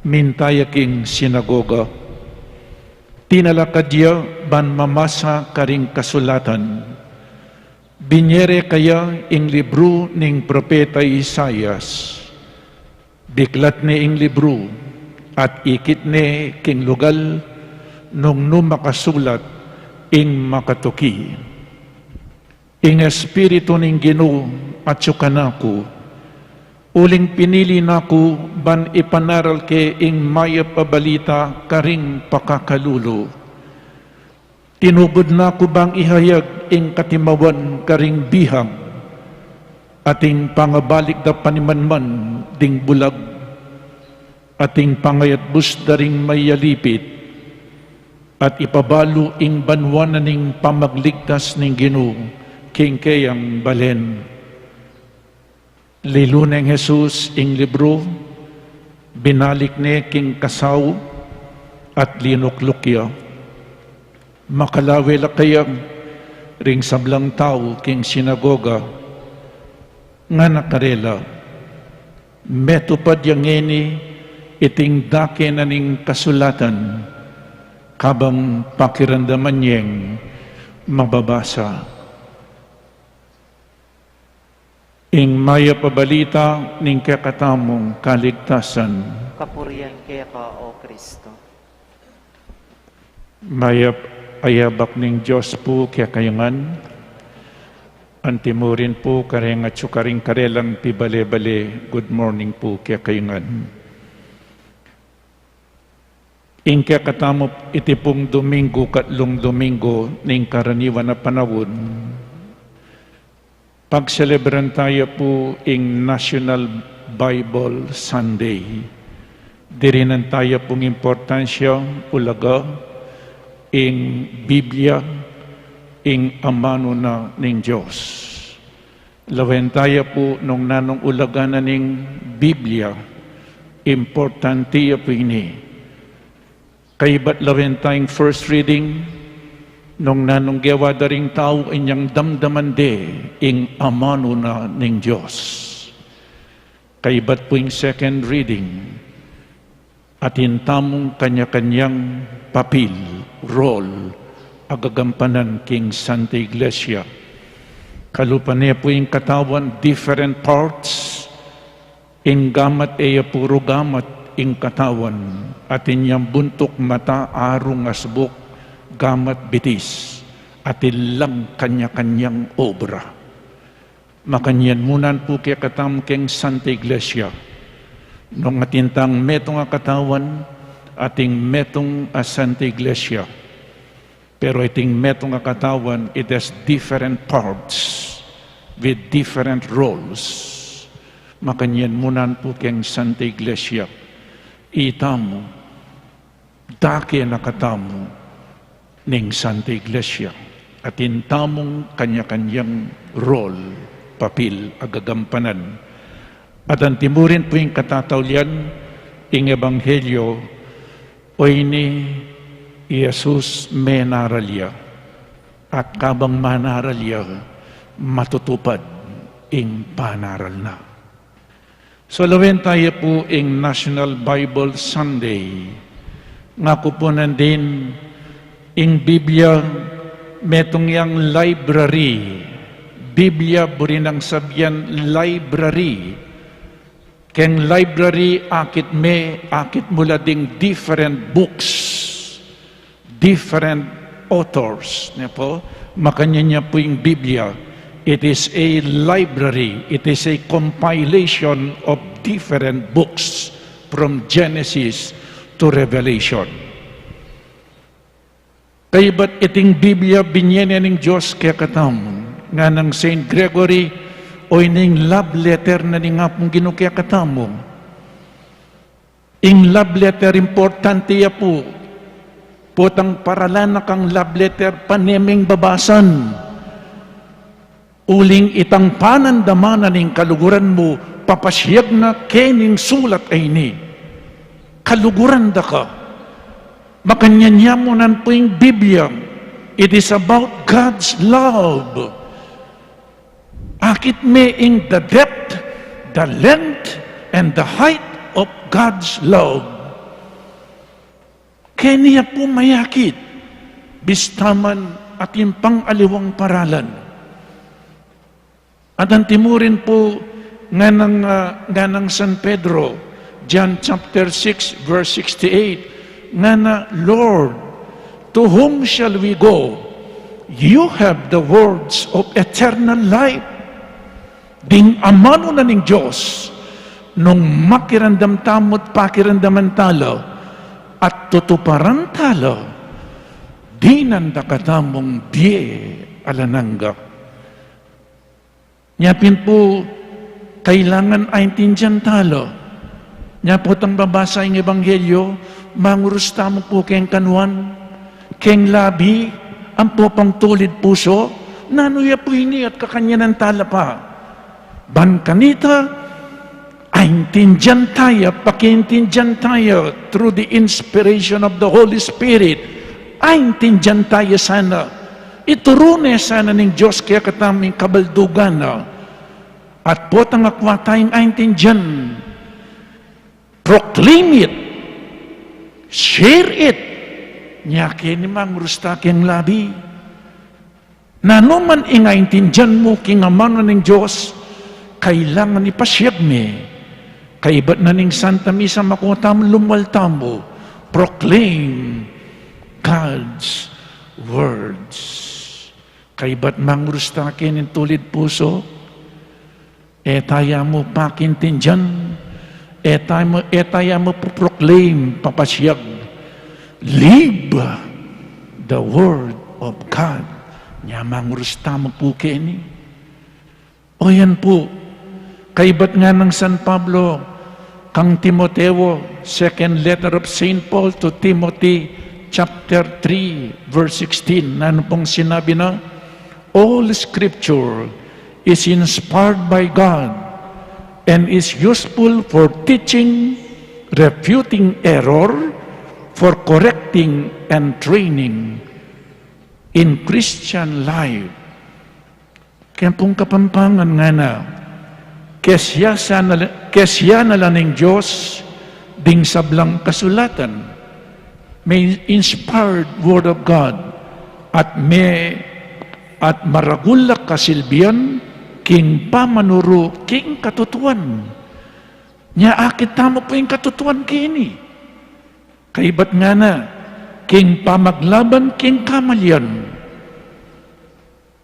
minta ya king sinagoga. Tinalakad ya ban mamasa karing kasulatan. Binie re kaya ing libru ning propeta Isaias. Biklat ne ing libru, at ikit ne king lugal nung nu makasulat ing makatuki. Ing Espiritu ning Ginu atyu kanaku, uling pinili na ku ban ipanaral ke ing mayap a balita karing pakakalulu. Tinubud na ku bang ihayag ing katimawan karing bihag, at ing pangabalik da panimanman ding bulag, at ing pangayatbus da ring mayalipit, at ipabalu ing banua na ning pamagligtas ning Ginu king keyang balen. Lilu neng Jesus ing libru, binalik ne king kasau, at linukluk ya. Makalawe la kaya ring sablang tau king sinagoga, ngana karela, metupad ya ngeni iting dake na ning kasulatan, kabang pakiramdaman yeng mababasa. Ing mayap a balita ning kekatamung kaligtasan. Kapurian keka, O Kristo. Mayap a yabak ning Dios pu kekayu ngan. Antimo rin pu kareng atyu karing karelang pibale-bale, good morning pu kekayu ngan. Ing kekatamu iti pung Domingo, katlung Domingo ning karaniwan a panaun, pagselebran taya pu ing National Bible Sunday. Dirinan taya pung importansya, ulaga, ing Biblia, ing amanu na ning Dios. Lawen taya pu nung nanung ulaga na ning Biblia, importante ya pu ini. Kaybat lawen taya ing first reading, nung nanung gewa da ring tau inyang damdaman de ing amanu na ning Dios. Kaibat pu ing second reading, atin tamung kanya-kanyang papil, role, a gagampanan king Santa Iglesia. Kalupa ne pu ing katawan, different parts, ing gamat e ya puru gamat ing katawan, atin yang buntuk, mata, arung, asbuk, gamat, bitis, atin lang kanya-kanyang obra. Makanyan mu nan pu kekatamu keng Santa Iglesia. Nung atin tang metung a katawan, atin metung a Santa Iglesia. Pero iting metung a katawan, it has different parts with different roles. Makanyan mu nan pu keng Santa Iglesia. Itamu, dake na katamu ning Santa Iglesia, atin tamung kanya-kanyang role, papil, a gagampanan. At antimurin pu ing katataulian, ing ebanghelyo, o ini i Jesus menaral ya, at kabang manaral ya, matutupad ing panaral na. So, lawen taya pu ing National Bible Sunday. Ngaku pu nandin, ing Biblia metung yang library. Biblia buri nang sabian library. Keng library, akit me, akit mu la ding different books, different authors, ne pu? Makanyan ya pu ing Biblia. It is a library. It is a compilation of different books from Genesis to Revelation. Kaybat iting Biblia binye ne ning Dios kekatamu, nganang Saint Gregory, o ining love letter na ning Apung Ginu kekatamu. Ing love letter, importante ya pu. Potang paralan na kang love letter, pane meng babasan. Uling itang panandaman na ning kaluguran mu, papasiag na kening sulat a ini. Kaluguran da ka. Makanyan ya mu nan pu ing Biblia. It is about God's love. Akit me ing the depth, the length, and the height of God's love. Keni ya pu mayakit, bista man atin pang aliwang paralan. At antimurin pu nganang, ah, nganang San Pedro, John chapter six, verse sixty-eight, ngana, "Lord, to whom shall we go? You have the words of eternal life." Ding amanu na ning Dios, nung makiramdam tamu't pakiramdaman tala, at tutuparan tala, dinan da katamung bie alang angga. Nya pin pu, kailangan aintindian tala. Nya potang babasa ing Ebanghelyo, mangurus tamu pu keng kanuan, keng labi, ampo pang tulid pusu, nanu ya pu ini at kakanyanan tala pa. Ban kanita, aintindian taya, pakiintindian taya through the inspiration of the Holy Spirit. Aintindian taya sana. Ituru ne sana ning Dios kekatamu ing kabaldugan na. At potang akwa tayang aintindian, proclaim it, share it. Nya keni mangurus ta keng labi. Nanu man ing aintindian mu king amanu ning Dios, kailangan ipasiag me. Kaibat na ning Santa Misa, makuta mu, lumwal tamu, proclaim God's words. Kaibat mangurus ta keni ning tulid pusu, e taya mu pakiintindian, e taya mu, e taya mu proclaim, papasiag. Live the word of God. Nya mangurus tamu pu keni. O yan pu, kaibat nganang San Pablo kang Timoteo, second letter of Saint Paul to Timothy, chapter three, verse sixteen. Nanu pung sinabi na? "All scripture is inspired by God and is useful for teaching, refuting error, for correcting, and training in Christian life." Keng pung Kapampangan ngana, ke siya sana, Kesian na la ning Dios ding sablang kasulatan. May inspired word of God at may at maragul a kasilbian king pamanuru king katutuan. Nya akit tamu pu ing katutuan keni. Kaybat ngana, king pamaglaban king kamalian.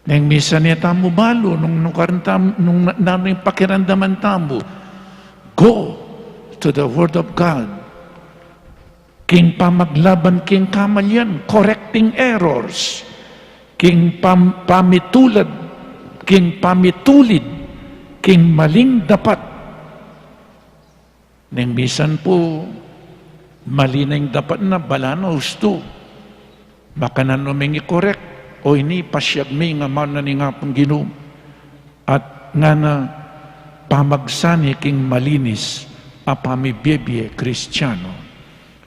Neng misan e tamu balu nung, nung nukarin tam-, nung na-, nanu ing pakiramdaman tamu. Go to the Word of God. King pamaglaban king kamalian, correcting errors. King pam-, pamitulad, king pamitulid, king maling dapat. Neng misan pu, mali na ing dapat na, bala na ustu. Makananu meng i-correct, o ini pasiag mi ing amanu na ning Apung Ginu. At ngana pamagsani king malinis a pamibie-bie Kristiano.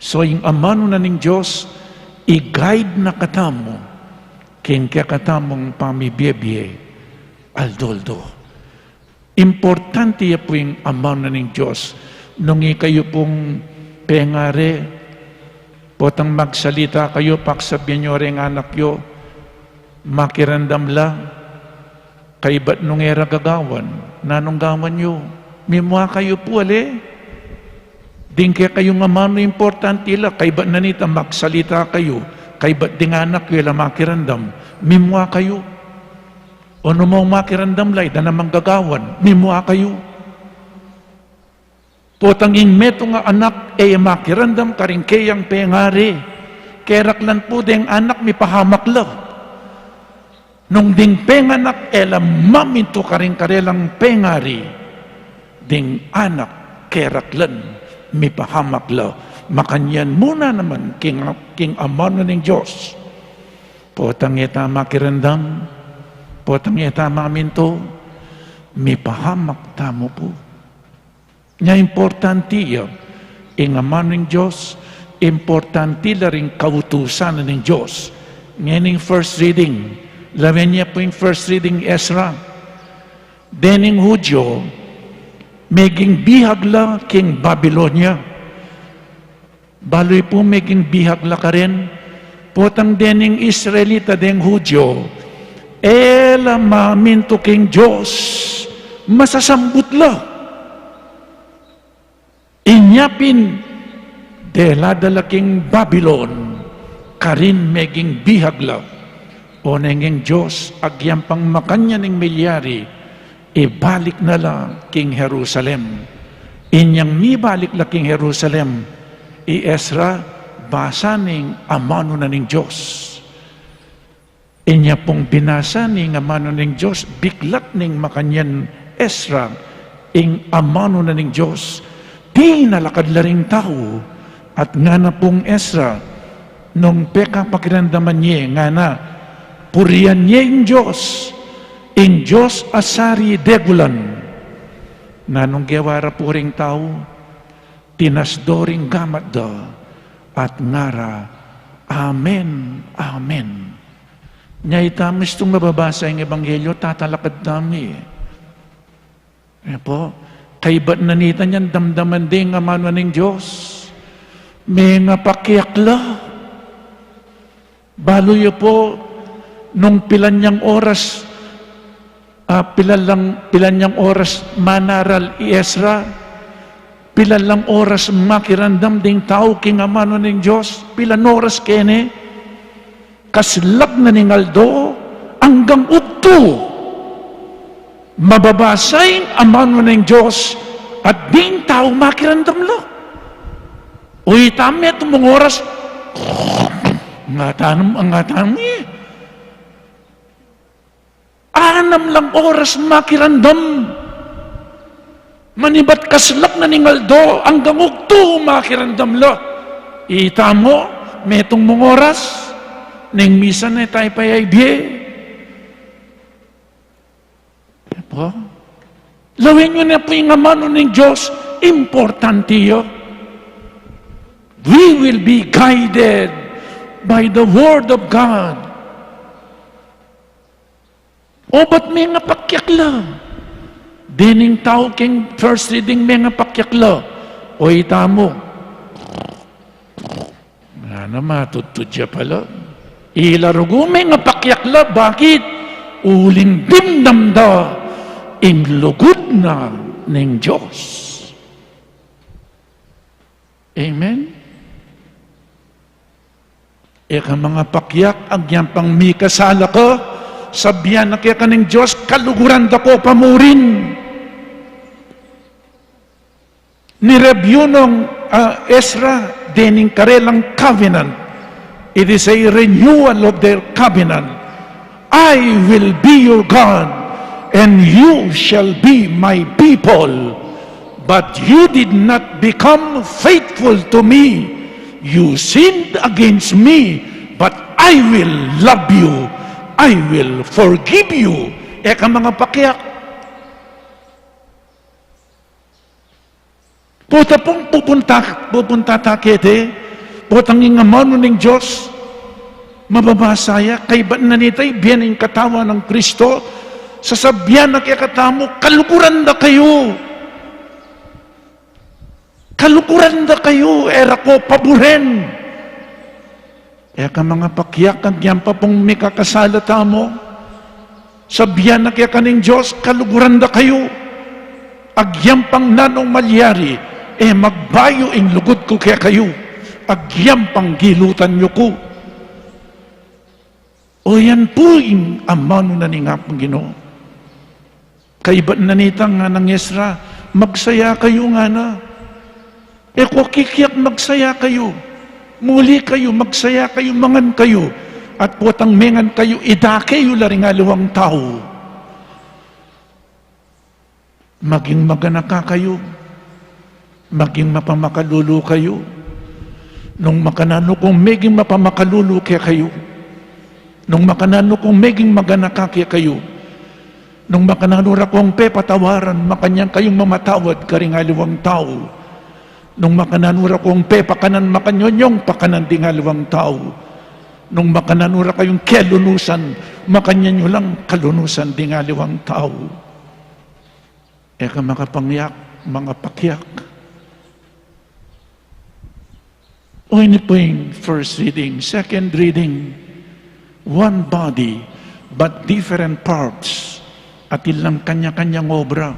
So ing amanu na ning Dios, i-guide na katamu, king kekatamung pamibie-bie, aldo-aldo. Importante ya pu ing amanu na ning Dios. Nung ikayu pung pengari, potang magsalita kayu, paksabian yu reng anak yu, makiramdam la, kaybat nung e ra gagawan, nanung gawan yu? Mimua kayu pu, ale? Ding kekayung amanu importante la, kaybat na nita magsalita kayu, kaybat ding anak yu e la makiramdam, mimua kayu? O nu mu makiramdam la, e da namang gagawan, mimua kayu? Potang ing metung a anak e makiramdam karing keyang pengari, keraklan pu deng anak mipahamak la. Nung ding penganak e la mamintu karing karelang pengari, ding anak keraklan mipahamak la. Makanyan mu na naman king, king amanu ning Dios. Potang e ta makiramdam, potang e ta mamintu, mipahamak tamu pu. Nya importante ya ing amanu ning Dios, importante la ring kautusan na ning Dios. Ngening first reading, lawen ye pu ing first reading Ezra. Dening Hudyo, meging bihag la king Babilonia. Balu yu pu, meging bihag la karin. Potang dening Israelita, deng Hudyo, e la mamintu king Dios, masasambut la. Inya pin, dela da la king Babilon, karin meging bihag la. O neng ing Dios, agyang pang makanyan ing milyari, ibalik na la king Jerusalem. Inyang mibalik la king Jerusalem i Ezra, basa ning amanu na ning Dios. Inya pung binasa ning amanu ning Dios, biklat ning makanyan Ezra ing amanu na ning Dios. Tinalakad la ring tau, at ngana pung Ezra, nung pekapakiramdaman ye, ngana, purian ye ing Dios, ing Dios a sari degulan. Nanung gewa ra pu ring tau? Tinasdo ring gamat da at ngara, "Amen, amen." Nya itamu istung mababasa ing ebanghelyo, tatalakad tamu. E pu, kaybat na nita nyan damdaman de ing amanu ning Dios. Mengapakiak la. Balu yu pu, nung pilan yang oras, ah, pilan lang, pilan yang oras manaral i Ezra, pilan lang oras makiramdam ding tau king amanu ning Dios, pilan oras keni, kaslag na ning aldo, anggang ugtu. Mababasa ing amanu ning Dios, at ding tau makiramdam la. O itamu metung mung oras, ngatan, ngatan e. Anam lang oras makiramdam. Manibat kaslag na ning aldo, anggang ugtu makiramdam la. Itamu, metung mung oras, neng misan e tamu payabie. Pu? Lawen yu na pu ing amanu ning Dios, importante ya. We will be guided by the Word of God. O bat mengapakiak la. Dening tau king first reading, mengapakiak la. O, ita mu. Ngana, matudtud ya pala. Ila rugu mengapakiak la, bakit? Uling dimdam da ing lugud na ning Dios. Amen? E ka mangapakiak, agyang pang mikasala ka, sabian na keka ning Dios, kaluguran da ko pa murin. Ni-review nong, ah, Ezra, dening karelang covenant. It is a renewal of their covenant. "I will be your God, and you shall be my people. But you did not become faithful to me. You sinned against me, but I will love you. I will forgive you." E ka mangapakiak. Pota pung pupunta, pupunta ta kete, potang ing amanu ning Dios, mababasa ya, kaybat na nita, ibie na ing katawan nang Kristo, sasabian na kekatamu, kaluguran da kayu. Kaluguran da kayu, e ra ko paburen. E ka mangapakiak, agyang pa pung mikakasala tamu. Sabian na keka ning Dios, kaluguran da kayu. Agyang pang nanung malyari, e magbayu ing lugud ku kekayu. Agyang pang gilutan yu ku. O, yan pu ing amanu na ning Apung Ginu. Kaybat na nita, ngana nang Ezra, magsaya kayu, ngana. E ko kikiak magsaya kayu. Muli kayu, magsaya kayu, mangan kayu. At potang mengan kayu, idake yu la ring aliwang tau. Maging maganaka kayu. Maging mapamakalulu kayu. Nung makananu kung meging mapamakalulu kekayu. Nung makananu kung meging maganaka kekayu. Nung makananu ra kung pepatawaran, makanyan kayung mamatawad karing aliwang tau. Nung makananu ra kung pepakanan, makanyan yung pakanan ding aliwang tau. Nung makananu ra kayung kelunusan, makanyan yu lang kalunusan ding aliwang tau. E ka makapangiak, mangapakiak. O, ini pu ing first reading, second reading, one body, but different parts. Atin lang kanya-kanyang obra.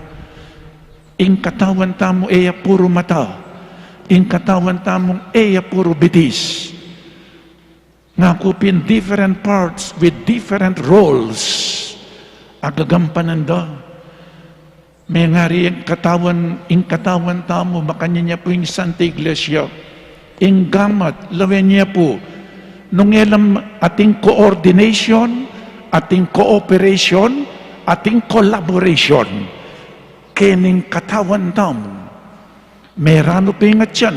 Ing katawan tamu e ya puru mata. Ing katawan tamu e ya puru bitis. Nga ku pin different parts with different roles a gagampanan da. Mengari ing katawan, ing katawan tamu, makanyan ya pu ing Santa Iglesia. Ing gamat, lawen ya pu. Nung e la ating coordination, ating cooperation, ating collaboration. Kening katawan tamu. Meranu pia ing atian,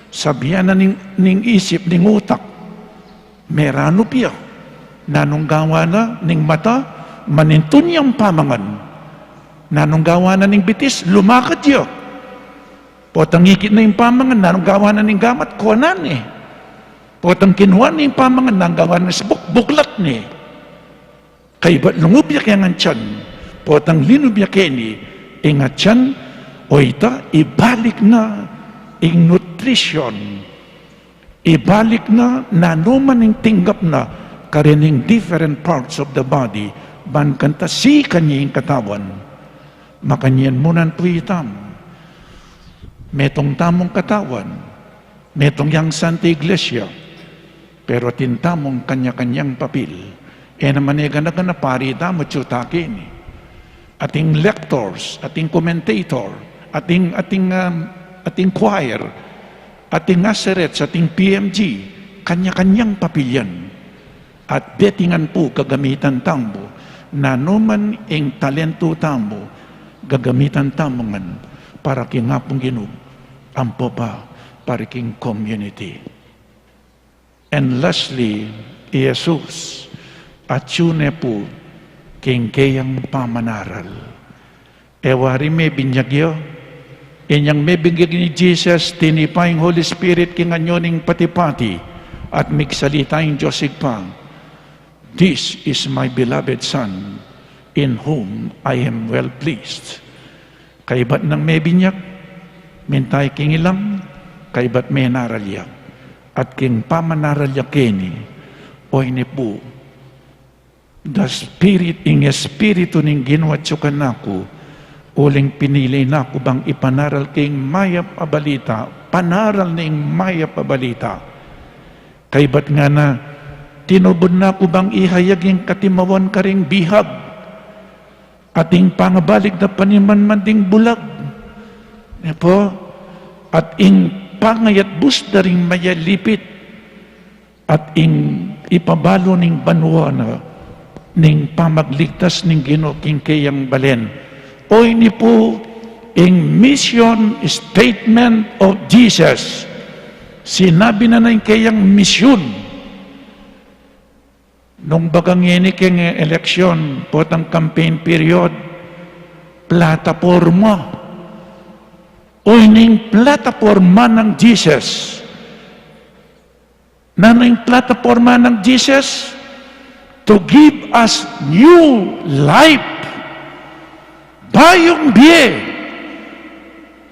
sabian na ning, ning isip, ning utak. Meranu pia, nanung gawan na ning mata, manintun yang pamangan. Nanung gawan na ning bitis, lumakad ya. Potang ikit na ing pamangan, nanung gawan na ning gamat, kuanan ne. Potang kinuan na ing pamangan, nanung gawan na ning sibuk, buklat ne. Kaybat lungub ya keng atian, potang linub ya keni, ing atian, o ita, ibalik na ing nutrition. Ibalik na, nanu man ing tinggap na, karening different parts of the body, ban kanita sikan ya ing katawan. Makanyan mu nan pu ita. Metung tamung katawan, metung yang Santa Iglesia, pero atin tamung kanya-kanyang papil. E naman e gana-gana pari tamu, atyu ta keni. Ating lectors, ating commentator, ating, ating, um, ating choir, ating usherette, ating P M G, kanya-kanyang papil yan. At detingan pu gagamitan tamu, nanu man ing talentu tamu, gagamitan tamu ngan para king Apung Ginu, ampo pa para king community. And lastly, i Jesus, atyu ne pu king keyang pamanaral. E wari mebinyag ya, inyang mebinyag i Jesus, tinipa ing Holy Spirit king anyu ning pati-pati, at migsalita ing Dios Ibpa, "This is my beloved Son, in whom I am well pleased." Kaybat nang mebinyak, minta ya king ilang, kaybat menaral ya. At king pamanaral ya keni, o ini pu, the Spirit, ing Espiritu ning Ginu atyu kanaku, uling pinili na ku bang ipanaral king mayap a balita, panaral ning mayap a balita. Kaybat ngana, tinubud na ku bang ihayag ing katimawan karing bihag, at ing pangabalik da panimanman ding bulag. Nepo, at ing pangayatbus da ring mayalipit, at ing ipabalu ning banua na ning pamagligtas ning Ginu king keyang balen. O ini pu ing mission statement of Jesus. Sinabi na na ing keyang misyun. Nung baga ngeni keng eleksyon, potang campaign period, plataporma. O ining plataporma nang Jesus. Nanu ing plataporma nang Jesus? To give us new life. Bayung bie.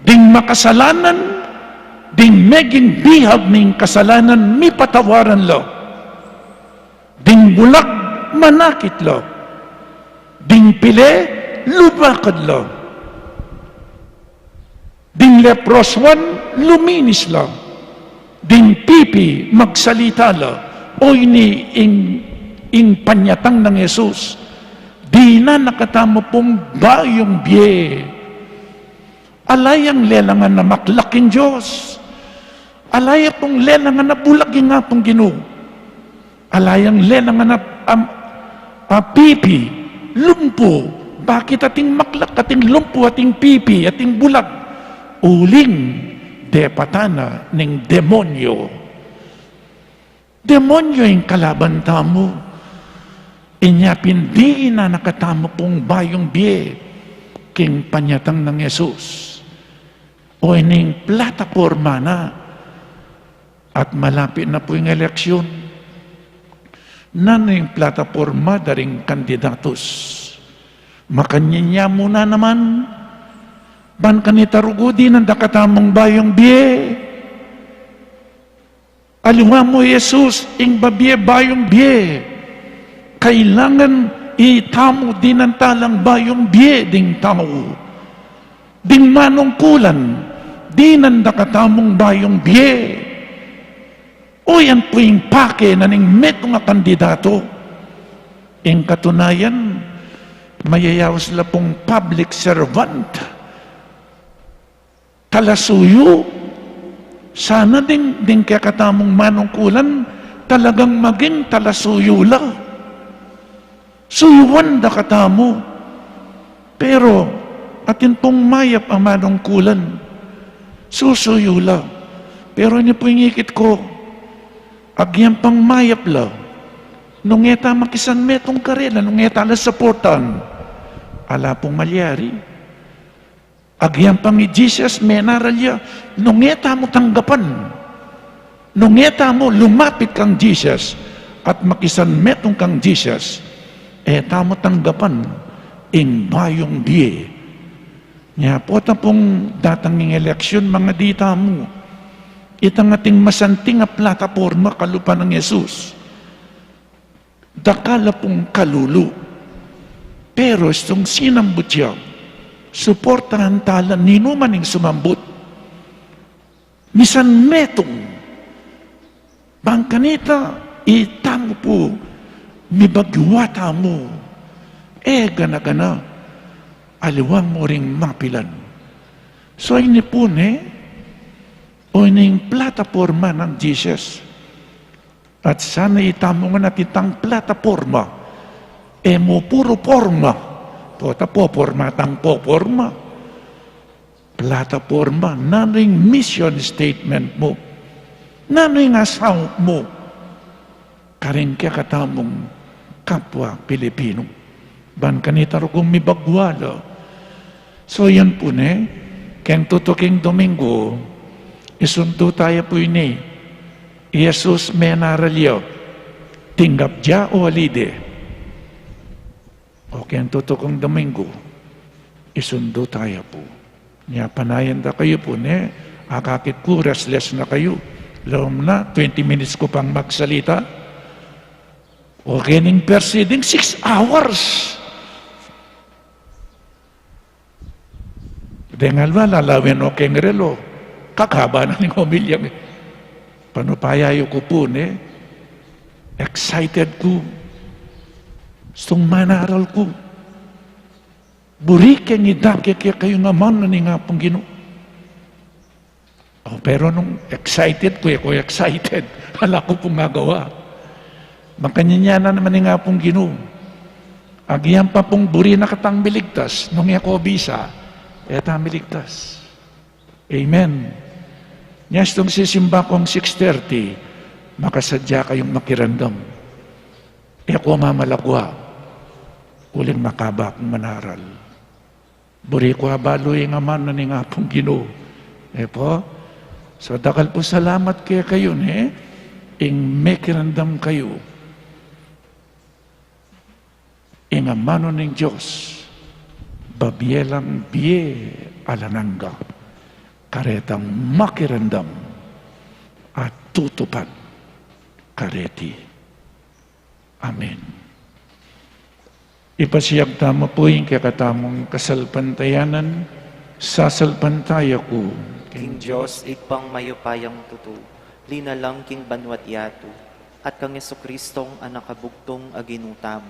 Ding makasalanan, ding meging bihag ning kasalanan, mipatawaran la. Ding bulag, manakit la. Ding pile, lubakad la. Ding leprosuan, luminis la. Ding pipi, magsalita la. O ini ing, ing panyatang nang Jesus. Dinan na katamu pung bayung bie. Ala yang lelangan a maklak ing Dios. Ala ya pung lelangan a bulag ing Apung Ginu. Ala yang lelangan a, a, a pipi, lumpu. Bakit ating maklak, ating lumpu, ating pipi, ating bulag? Uling depatan na ning demonyo. Demonyo ing kalaban tamu. Inya pin dinan na katamu pung bayung bie king panyatang nang Jesus. O ining plataporma na. At malapit na pu ing eleksyon. Nanu ing plataporma da ring kandidatus? Makanyan ya mu na naman. Ban kanita rugu dinan da katamung bayung bie. Aliwa mu Jesus, ing babie bayung bie. Kailangan itamu dinan talang bayung bie ding tau. Ding manungkulan, dinan da katamung bayung bie. O yan pu ing pake na ning metung a kandidato. Ing katunayan, mayayaus la pung public servant. Talasuyu. Sana ding, ding kekatamung manungkulan, talagang maging talasuyu la. Suyuan da katamu. Pero atin pung mayap a manungkulan, susuyu la. Pero ini pu ing ikit ku, agyang pang mayap la, nung e ta makisan metung karela, nung e ta la suportan, ala pung malyari. Agyang pang i Jesus, menaral ya, nung e tamu tanggapan, nung e tamu lumapit kang Jesus at makisan metung kang Jesus, e tamu tanggapan ing bayung bie. Nya pota pung datang ing eleksyon, mangadi tamu itang ating masanting a plataporma kalupa nang Jesus. Dakal la pung kalulu. Pero istung sinambut ya, suportahan ta la ninuman ing sumambut. Misan metung. Bang kanita, itamu pu, mibagwa tamu. E gana-gana, aliwa mu ring mapilan. So ini pu ne, o ining plataporma nang Jesus. At sana itamu ngan atin tang plataporma. E mu puru porma. Pota poporma tang poporma. Plataporma, nanu ing mission statement mu? Nanu ing asawag mu karing kekatamung kapwa Pilipinu? Ban kanita rugung mibagwa la. So yan pu ne, keng tutuking Dominggu, isundu taya pu ini. I Jesus menaral ya, tinggap ya o ali de? O keng tutuking Dominggu, isundu taya pu. Nya panayan da kayu pu, ne? Akakit ku, restless na kayu. Lalam na, twenty minutes ku pang magsalita. O, kening preceding six hours. Deng alwa, lalawen o keng relo. Kakaba na ning homilya. Panupaya yu ku pu, ne? Excited ku. Gustung manaral ku. Buri keng idake kekayu ing amanu ning Apung Ginu. O, pero nung excited ku, e ku excited. Ala ku pung agawa. Makanyan na naman ing Apung Ginu. Agyang pa pung buri na katang miligtas, nung e ku bisa, e ta miligtas. Amen. Nya istung sisimba kung six thirty, makasadya kayung makiramdam. E ku mamalagwa, uling makaba kung manaral. Buri ku abalu ing amanu ning Apung Ginu. E pu? So, dakal pu salamat kekayu, ne? Ing mekiramdam kayu ing amanu ning Dios, babie lang bie alang angga, karetang makiramdam at tutupan kareti. Amen. Ipasiag tamu pu ing kekatamung kasalpantayanan, sasalpantaya ku king Dios Ibpang mayupayang tutu, linalang king banua't yatu, at kang Jesucristong Anak a bugtung a Ginu tamu,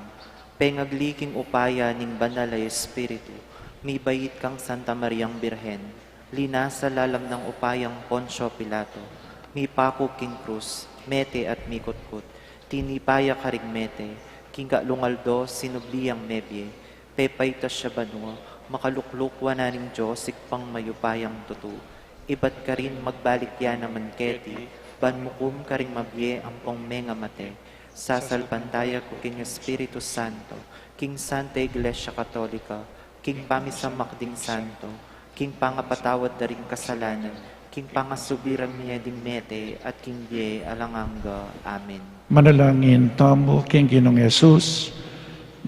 pengagli king upaya ning Banal a Espiritu, mibait kang Santa Mariang Birhen, linasa lalam nang upayang Poncio Pilato, mipaku king krus, mete at mikutkut, tinipa ya karing mete, king kalung aldo sinubli yang mebie, pepaitas ya banua, makalukluk wanan ning Dios Ibpang mayupayang tutu, ibat karin magbalik ya naman keti, ban mukum karing mabie ampong mengamate. Sasalpantaya ku king Espiritu Santo, king Santa Iglesia Katolika, king pamisamak ding santo, king pangapatawad da ring kasalanan, king pangasubli rang mie ding mete, at king bie alang angga. Amen. Manalangin tamu king Ginung Jesus,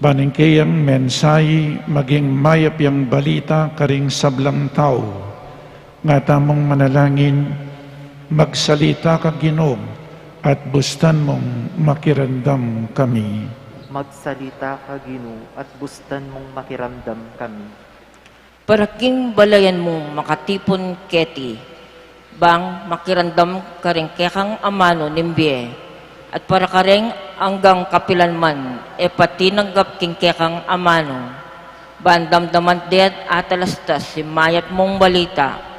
ban ing keyang mensahe maging mayap yang balita karing sablang tau. Nga tamung manalangin, magsalita ka, Ginu, at bustan mung makiramdam kami. Magsalita ka, Ginu, at bustan mung makiramdam kami. Para king balayan mu makatipun keti, bang makiramdam karing kekang amanu ning bie, at para kareng anggang kapilan man e pa tinanggap king kekang amanu, ban damdaman de't atalastas ing mayap mung balita.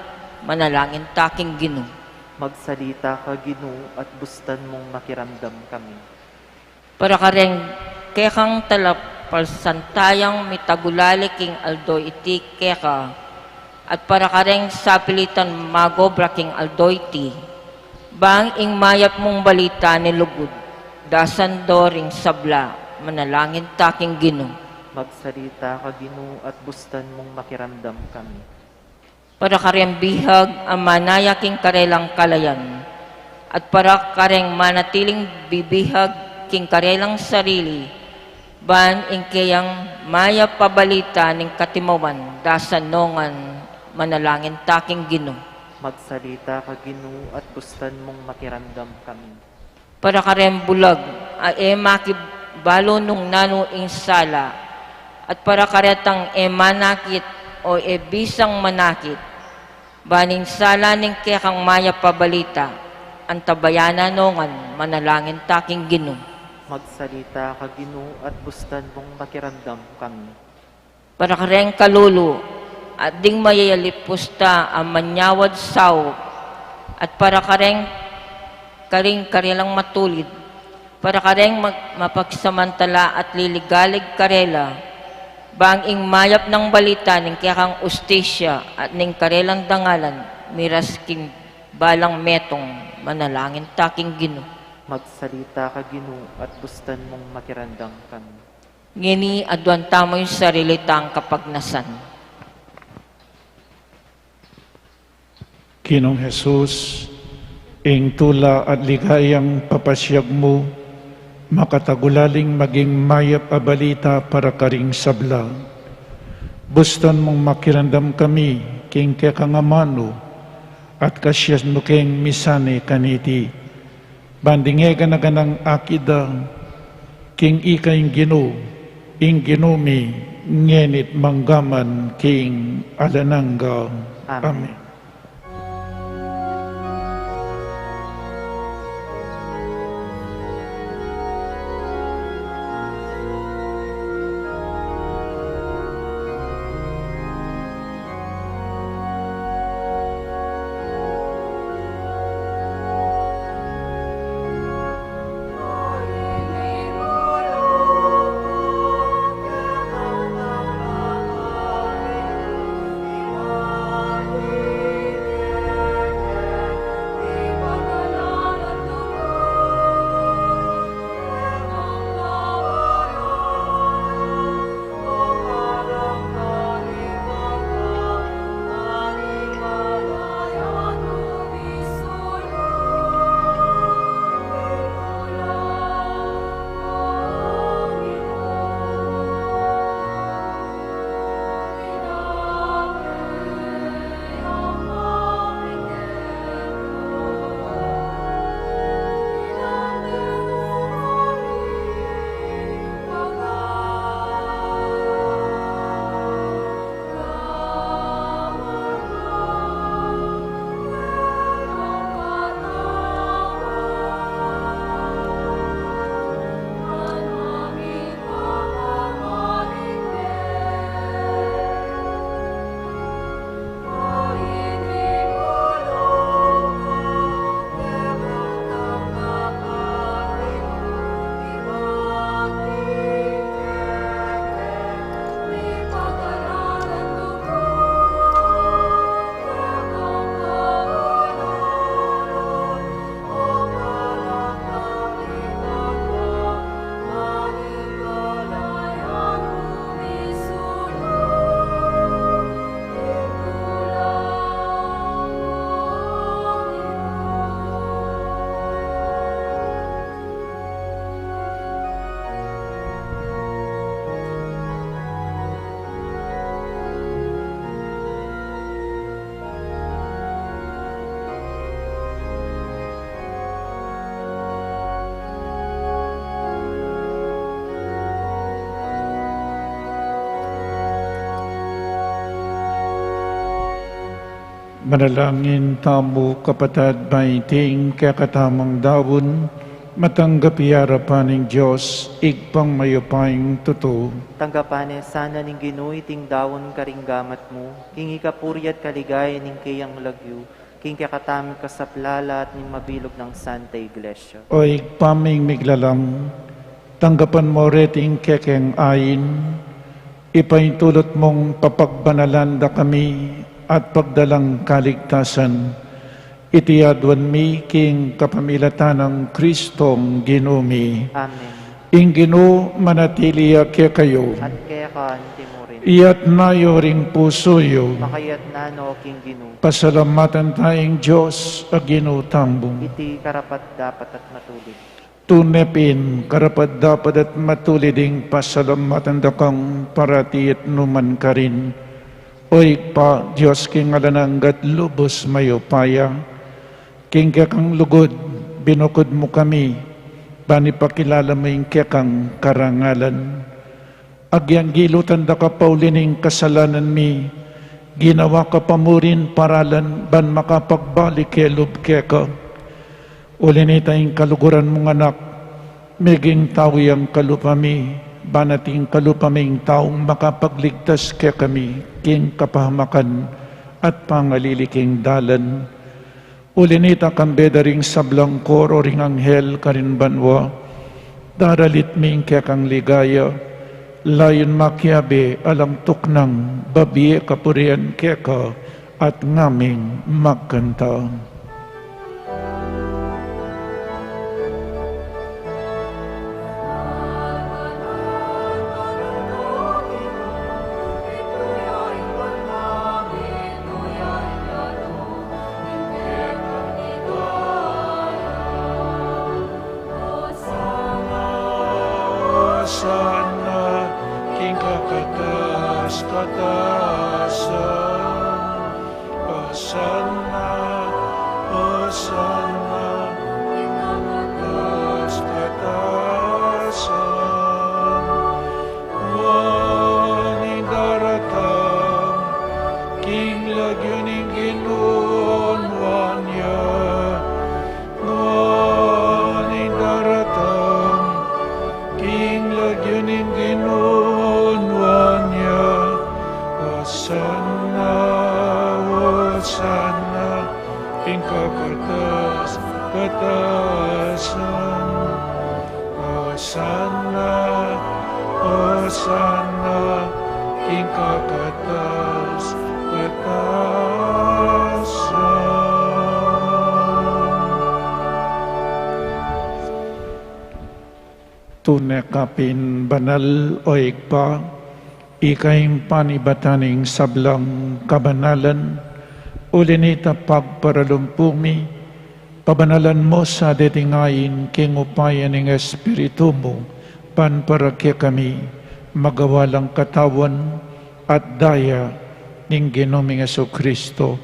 Manalangin ta king Ginu. Magsalita ka, Ginu, at bustan mung makiramdam kami. Para kareng kekang talapalsantayang mitagulali king aldo iti keka, at para kareng sapilitan magobra king aldo iti, bang ing mayap mung balita ning lugud dasan do ring sabla. Manalangin ta king Ginu. Magsalita ka, Ginu, at bustan mung makiramdam kami. Para kareng bihag a manaya king karelang kalayan, at para kareng manatiling bibihag king karelang sarili, ban ing keyang mayap a balita ning katimawan dasan no ngan. Manalangin ta king Ginu. Magsalita ka, Ginu, at bustan mung makiramdam kami. Para kareng bulag a e makibalu nung nanu ing sala, at para karetang e manakit o e bisang manakit, ban ing sala ning kekang mayap a balita antabayanan no ngan. Manalangin ta king Ginu. Magsalita ka, Ginu, at bustan mung makiramdam kami. Para kareng kalulu at ding mayayalipusta a manyawad saup, at para kareng karing karelang matulid, para kareng mag-, mapagsamantala at liligalig karela, bang ing mayap nang balita ning kekang ustisya at ning karelang dangalan miras king balang metung. Manalangin ta king Ginu. Magsalita ka, Ginu, at bustan mung makiramdam kami. Ngeni aduan tamu ing sarili tang kapagnasan. Ginung Jesus, ing tula at ligayang papasiag mu, makatagulaling maging mayap a balita para karing sabla. Bustan mung makiramdam kami, king kekang amanu, at kasian mu keng misanai kaniti. Ban ding e gana-ganang akit da king ika ing Ginu, ing Ginu mi, ngeni't mangga man king alang angga. Amen. Amen. Manalangin tamu, kapatad, ban iting kekatamung daun matanggap ya king arapan ning Dios, Ibpang mayupayang tutu. Tanggapan na sana ning Ginu iting daun karing gamat mu, king ikapuri at kaligayan ning keyang lagyu, king kekatamung kasaplalan at ning mabilug nang Santa Iglesia. O Ibpa ming miglalang, tanggapan mu reting kekeng ain, ipaintulot mung papagbanalan da kami at pagdalang kaligtasan. Iti aduan mi king kapamilatan nang Kristong Ginu mi. Amen. Ing Ginu manatili ya kekayu. At keka anti mu rin. Iyatas yu ring pusu yu. Makayatas na no king Ginu. Pasalamatan taya ing Dios a Ginu tamu. Iti karapat-dapat at matulid. Tune pin karapat-dapat at matulid ing pasalamatan da kang parati at nu man karin, O Ibpa, Dios king alang angga at lubus mayupaya. King kekang lugud binukud mu kami, ban ipakilala mu ing kekang karangalan. Agyang gilutan da ka pauli ning kasalanan mi, ginawa ka pa mu rin paralan ban makapagbalik ke lub keka. Uli nita ing kaluguran mung Anak, meging tau yang kalupa mi, ban ating kalupa ming taung makapagligtas kekami king kapahamakan at pangalili king dalan. Uli nita, kambe da ring sablang koro ring anghel karin banua, daralit mi ing kekang ligaya, layun makiabe alang tuknang babie kapurian keka at ngaming magkanta. Hosana king kakatas-katasan. king lagyu ning Ginu, nuan ya, nuan ing daratang king lagyu ning Ginu, nuan ya. Hosanna, Hosanna king kakatas-katasan. Hosanna, Hosanna king kakatas-katasan. Tune ka pin banal, o Ibpa, ika ing panibatan ning sablang kabanalan. Uli na nita, pagparalumpu mi, pabanalan mu sa deting ain king upaya ning Espiritu mu, ban para kekami magawa lang katawan at daya ning Ginu ming Jesucristo.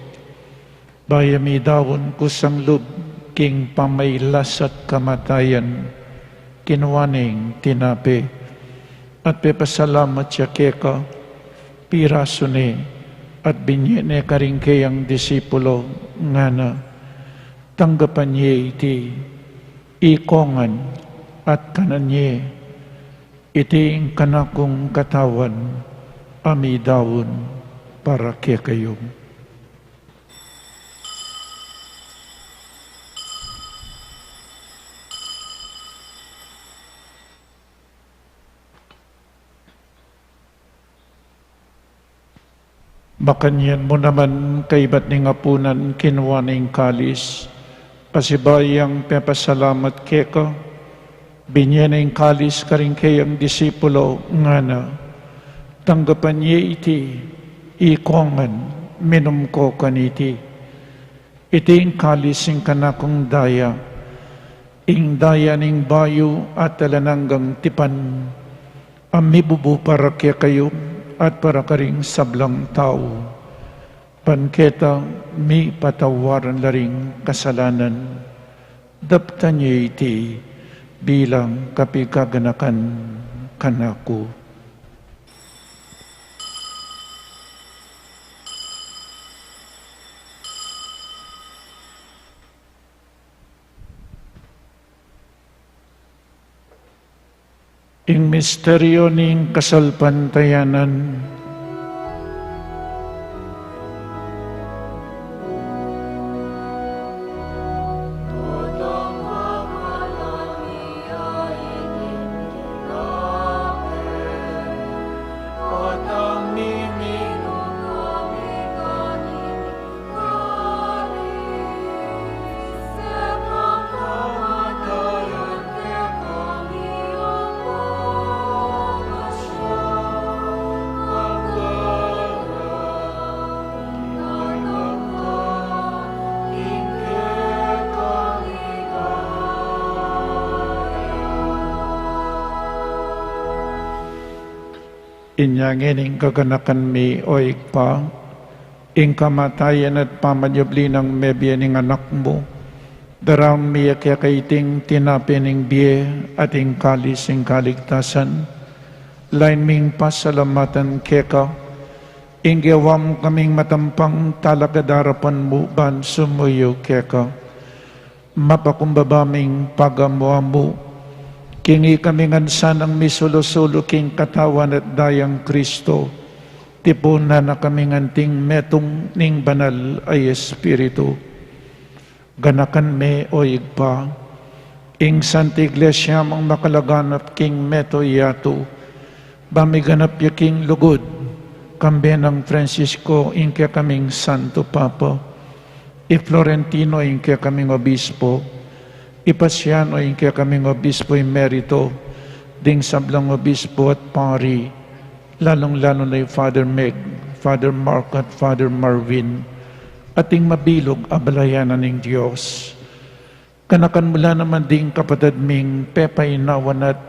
Bayu mi daun kusang lub king pamailas at kamatayan, kinua ne ing tinape, at pepasalamat ya keka, pirasu ne, at binye ne karing keyang disipulo, ngana: Tanggapan ye iti ikongan at kanan ye, iti ing kanakung katawan, a midaun para kekayu. Makanyan mu naman kaibat ning apunan, kinua ne ing kalis, pasibayu yang pepasalamat keka, binye ne ing kalis karing keyang disipulo, ngana: Tanggapan ye iti ikongan, minum ko kaniti. Iti ing kalis ning kanakung daya, ing daya ning bayu at alang anggang tipan, a mibubu para kekayu at para karing sablang tau, ban keta mipatawaran la ring kasalanan. Daptan ye iti bilang kapaganakan kanaku. Ing misteryu ning kasalpantayanan. Inya ngeni ing kaganakan mi, o Ibpa, ing kamatayan at pamanyubli nang mebie ning Anak mu, daraun mi ya keka iting tinape ning bie at ing kalis ning kaligtasan. Lain ming pasalamatan keka, ing gewa mu kaming matampang talakad king arapan mu ban sumuyu keka. Mapakumbaba ming pagamu-amu king ikami ngan sanang misulu-sulu king katawan at dayang Kristo, tipunan na kaming anting metung ning Banal a Espiritu. Ganakan me, o Ibpa, ing Santa Iglesia mung makalaganap king mabilug a yatu, ba miganap ya king lugud, kambe nang Francisco, ing kekaming Santo Papa, i Florentino, ing kekaming Obispo, i Pasiano, ing kekaming Obispo Emerito, ding sablang Obispo at Pari, lalung-lalu na i Father Meg, Father Mark, at Father Marvin, at ing mabilug a balayan ning Dios. Ganakan mu la naman ding kapatad ming pepainawan at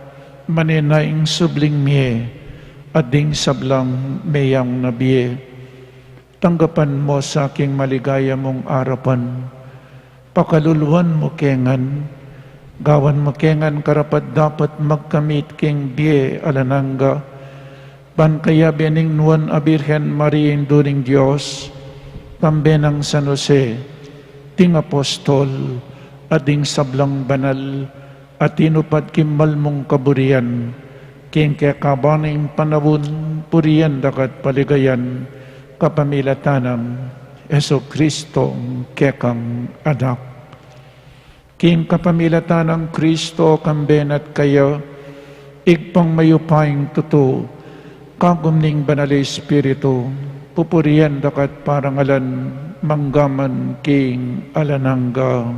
manenayang subling mie, at ding sablang meyang na bie. Tanggapan mu sa king maligaya mung arapan. Pakaluluan mu ke ngan, gawan mu ke ngan karapat-dapat magkamit king bie alang angga, Ban kayabe ning Nuan a Birhen Maria, Indu ning Dios, kambe nang San Jose, ding apostol, at ding sablang banal, a tinupad king malmung kaburian, king kekaban ning panaun, purian da ka at paligayan, kapamilatan nang Jesucristo, kekang Anak. King kapamilatan nang Kristo, kambe na at kaya, Ibpang mayupayang tutu, kagum ning Banal a Espiritu, pupurian da ka at parangalan, mangga man king alang angga.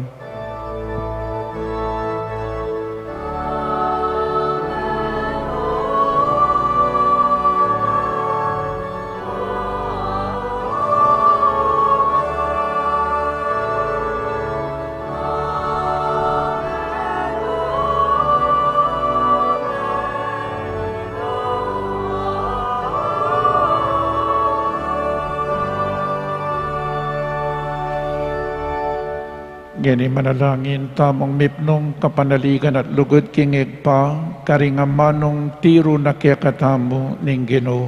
Ngeni manalangin tamung mipnung kapanaligan at lugud king Ibpa, karing amanung tiru na kekatamu ning Ginu.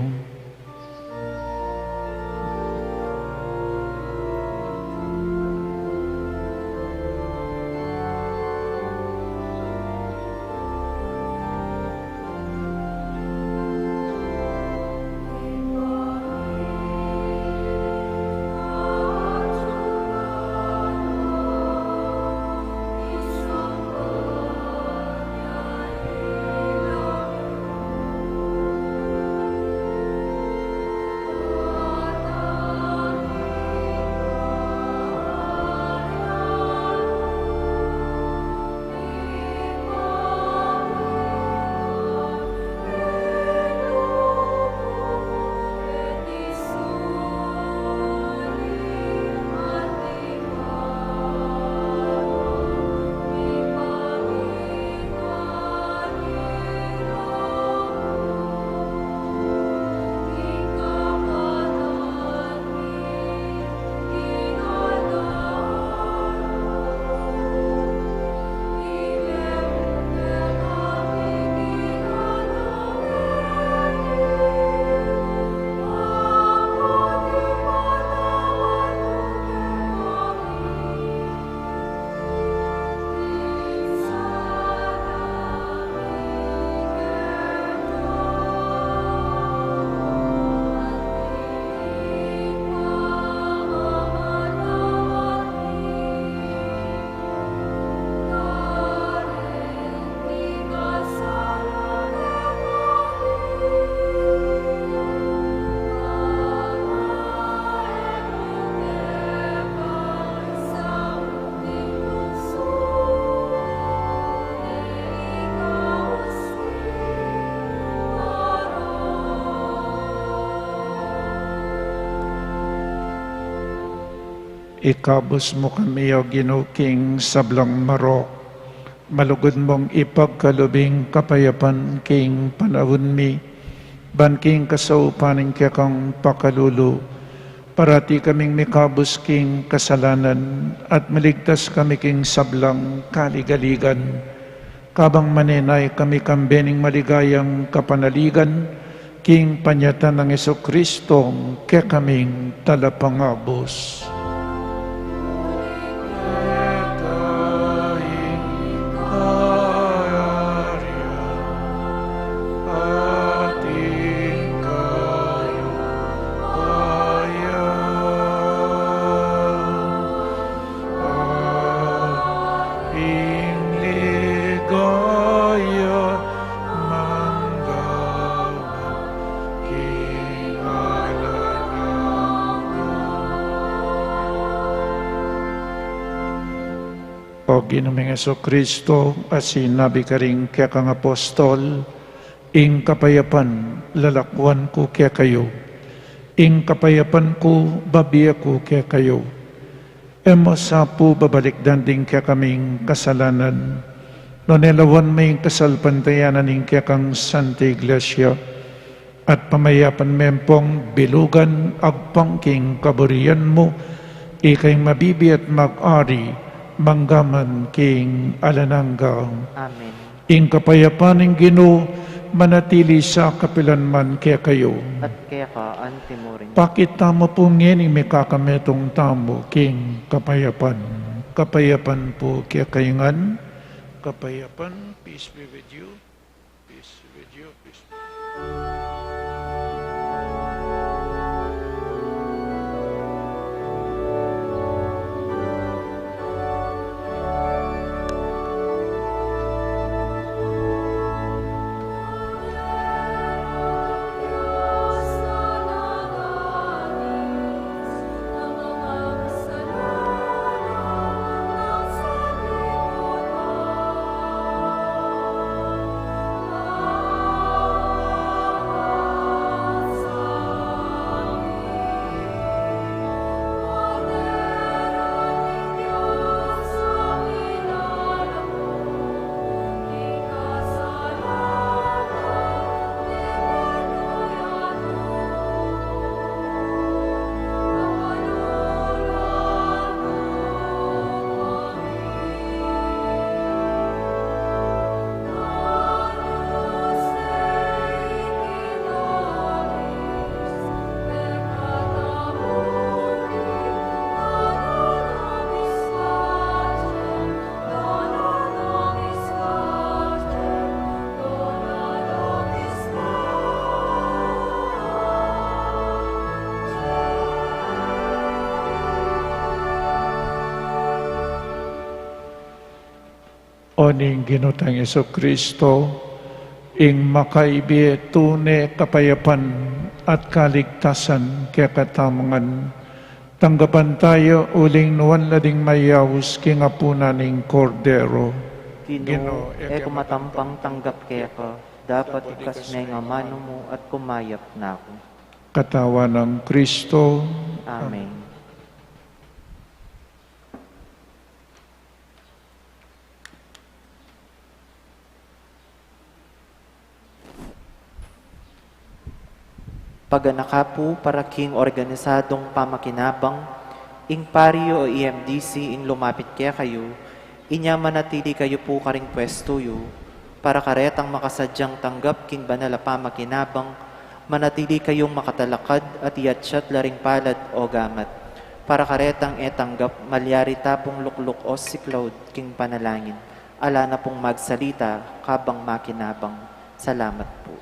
Ikabus mu kami, O Ginu, king sablang marok. Malugud mung ipagkalub ing kapayapan king panaun mi, ban king kasaupan ning kekang pakalulu, parati kaming mikabus king kasalanan, at maligtas kami king sablang kaligaligan, kabang manenaya kami kambe ning maligayang kapanaligan, king panyatang nang Jesucristo, kekaming Talapangabus. Ing ligaya mangga man king alang angga. O Ginu ming Jesucristo, a sinabi karing kekang apostol, Ing kapayapan lalakwan ku kekayu, ing kapayapan ku bibie ku kekayu. E mu sa pu babalikdan ding kekaming kasalanan, nune lawan me ing kasalpantayanan ning kekang Santa Iglesia, at pamayapan me pung bilugan agpang king kaburian mu, ika ing mabibie at mag-ari, mangga man king alang angga. Amen. Ing kapayapan ning Ginu, manatili sa kapilan man kekayu. At keka anti murin. Pakit tamu pu ngening mikakametung tamu king kapayapan. Kapayapan pu kekayu ngan. Kapayapan, peace be with you. Peace be with you. Peace. O ning Ginu tang Jesucristo, ing makaibie tune kapayapan at kaligtasan kekatamu ngan, tanggapan taya uling nuan la ding mayaus king apunan ning Kordero. Ginu, e ku matampang tanggap keka, dapat ikas me ing amanu mu at kumayap na ku. Katawan nang Kristo. Amen. Paganaka pu para king organisadung pamakinabang, ing pari o E M D C ing lumapit kekayu, inya manatili kayu pu karing pwestu yu, para karetang makasadyang tanggap king banal a pamakinabang, manatili kayung makatalakad at iyatyat la ring palad o gamat, para karetang e tanggap malyari tapung lukluk o siklaud king panalangin. Ala na pung magsalita kabang makinabang. Salamat pu.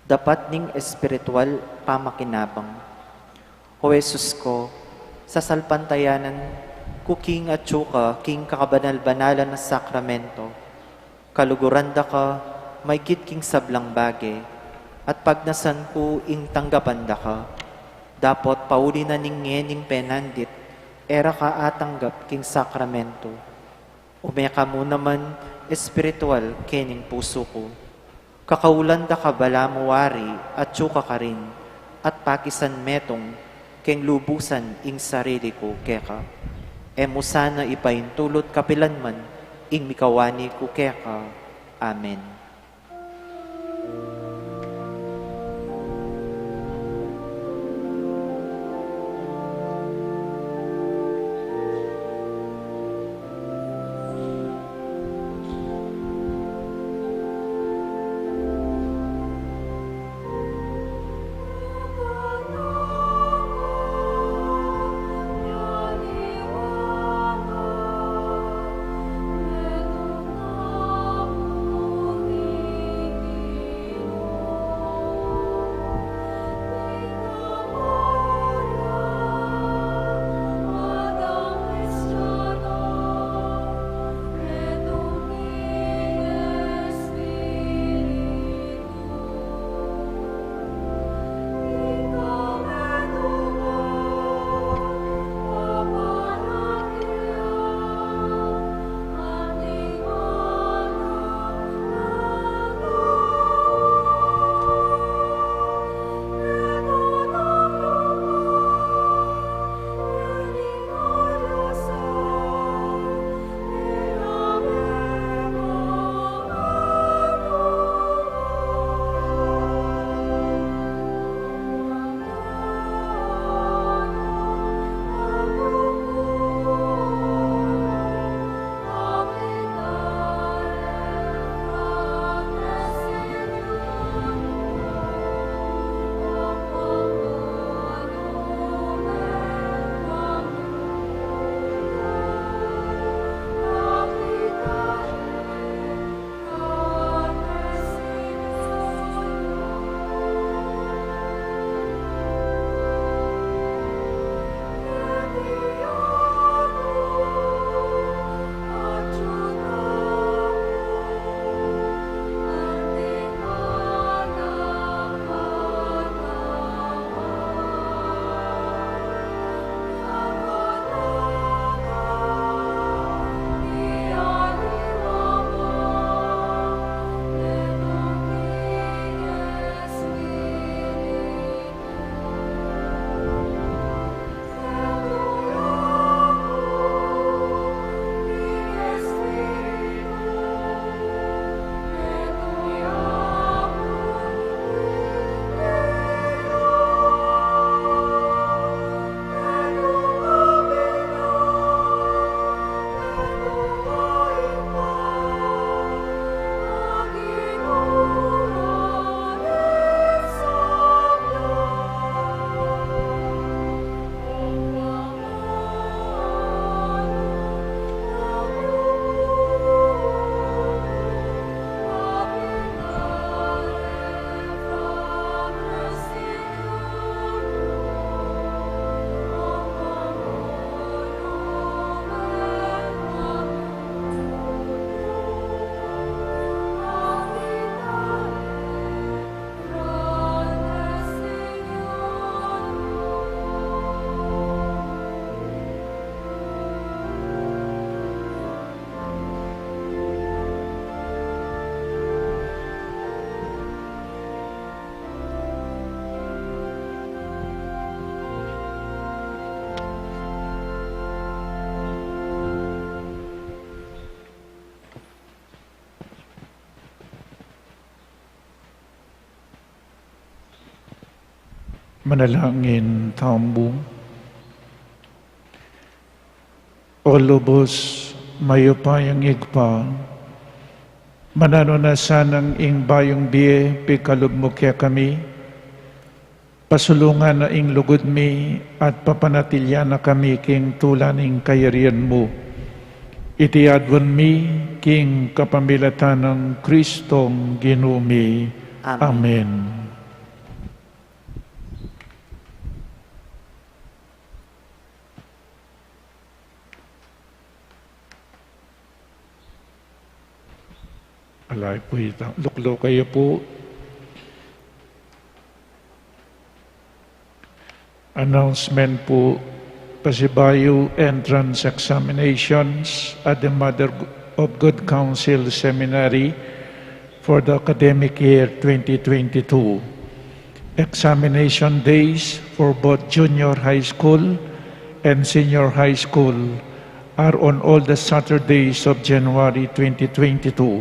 Dapat ning espiritual pamakinabang. O Jesus ku, sasalpantayanan ku king atyu ka king kakabanal-banalan a sakramento. Kaluguran da ka maigit king sablang bage, at pagnasan ku ing tanggapan da ka. Dapot pauli na ning ngening penandit, e ra ka atanggap king sakramento. Ume ka mu naman espiritual kening pusu ku. Kakaulan da ka balamu wari, atyu ka karin, at pakisan metung keng lubusan ing sarili ku keka. E mu sana ipaintulut kapilan man ing mikawani ku keka. Amen. Manalangin tamu. O lubus mayupayang Ibpa, mananu na sanang ing bayung bie pikalub mu kekami, pasulungan na ing lugud mi at papanatilian na kami king tula ning kayarian mu. Iti adwan mi king kapamilatan nang Kristong Ginu mi. Amen. Amen. Alay pu itang, lukluk kayu pu. Announcement pu, pasibayu entrance examinations at the Mother of Good Counsel Seminary for the academic year twenty twenty-two. Examination days for both junior high school and senior high school are on all the Saturdays of January twenty twenty-two,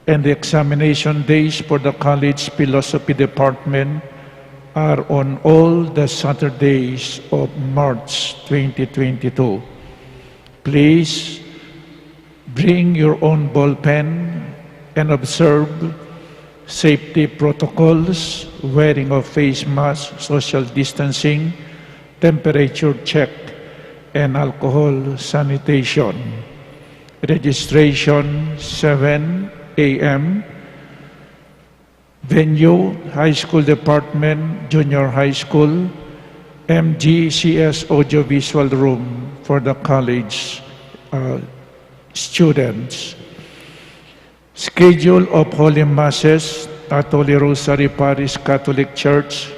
and the examination days for the College Philosophy Department are on all the Saturdays of March twenty twenty-two. Please bring your own ball pen and observe safety protocols, wearing of face mask, social distancing, temperature check, and alcohol sanitation. Registration seven a m. Venue, High School Department, Junior High School, M G C S Audiovisual Room for the college, uh, students. Schedule of Holy Masses at Holy Rosary Parish Catholic Church.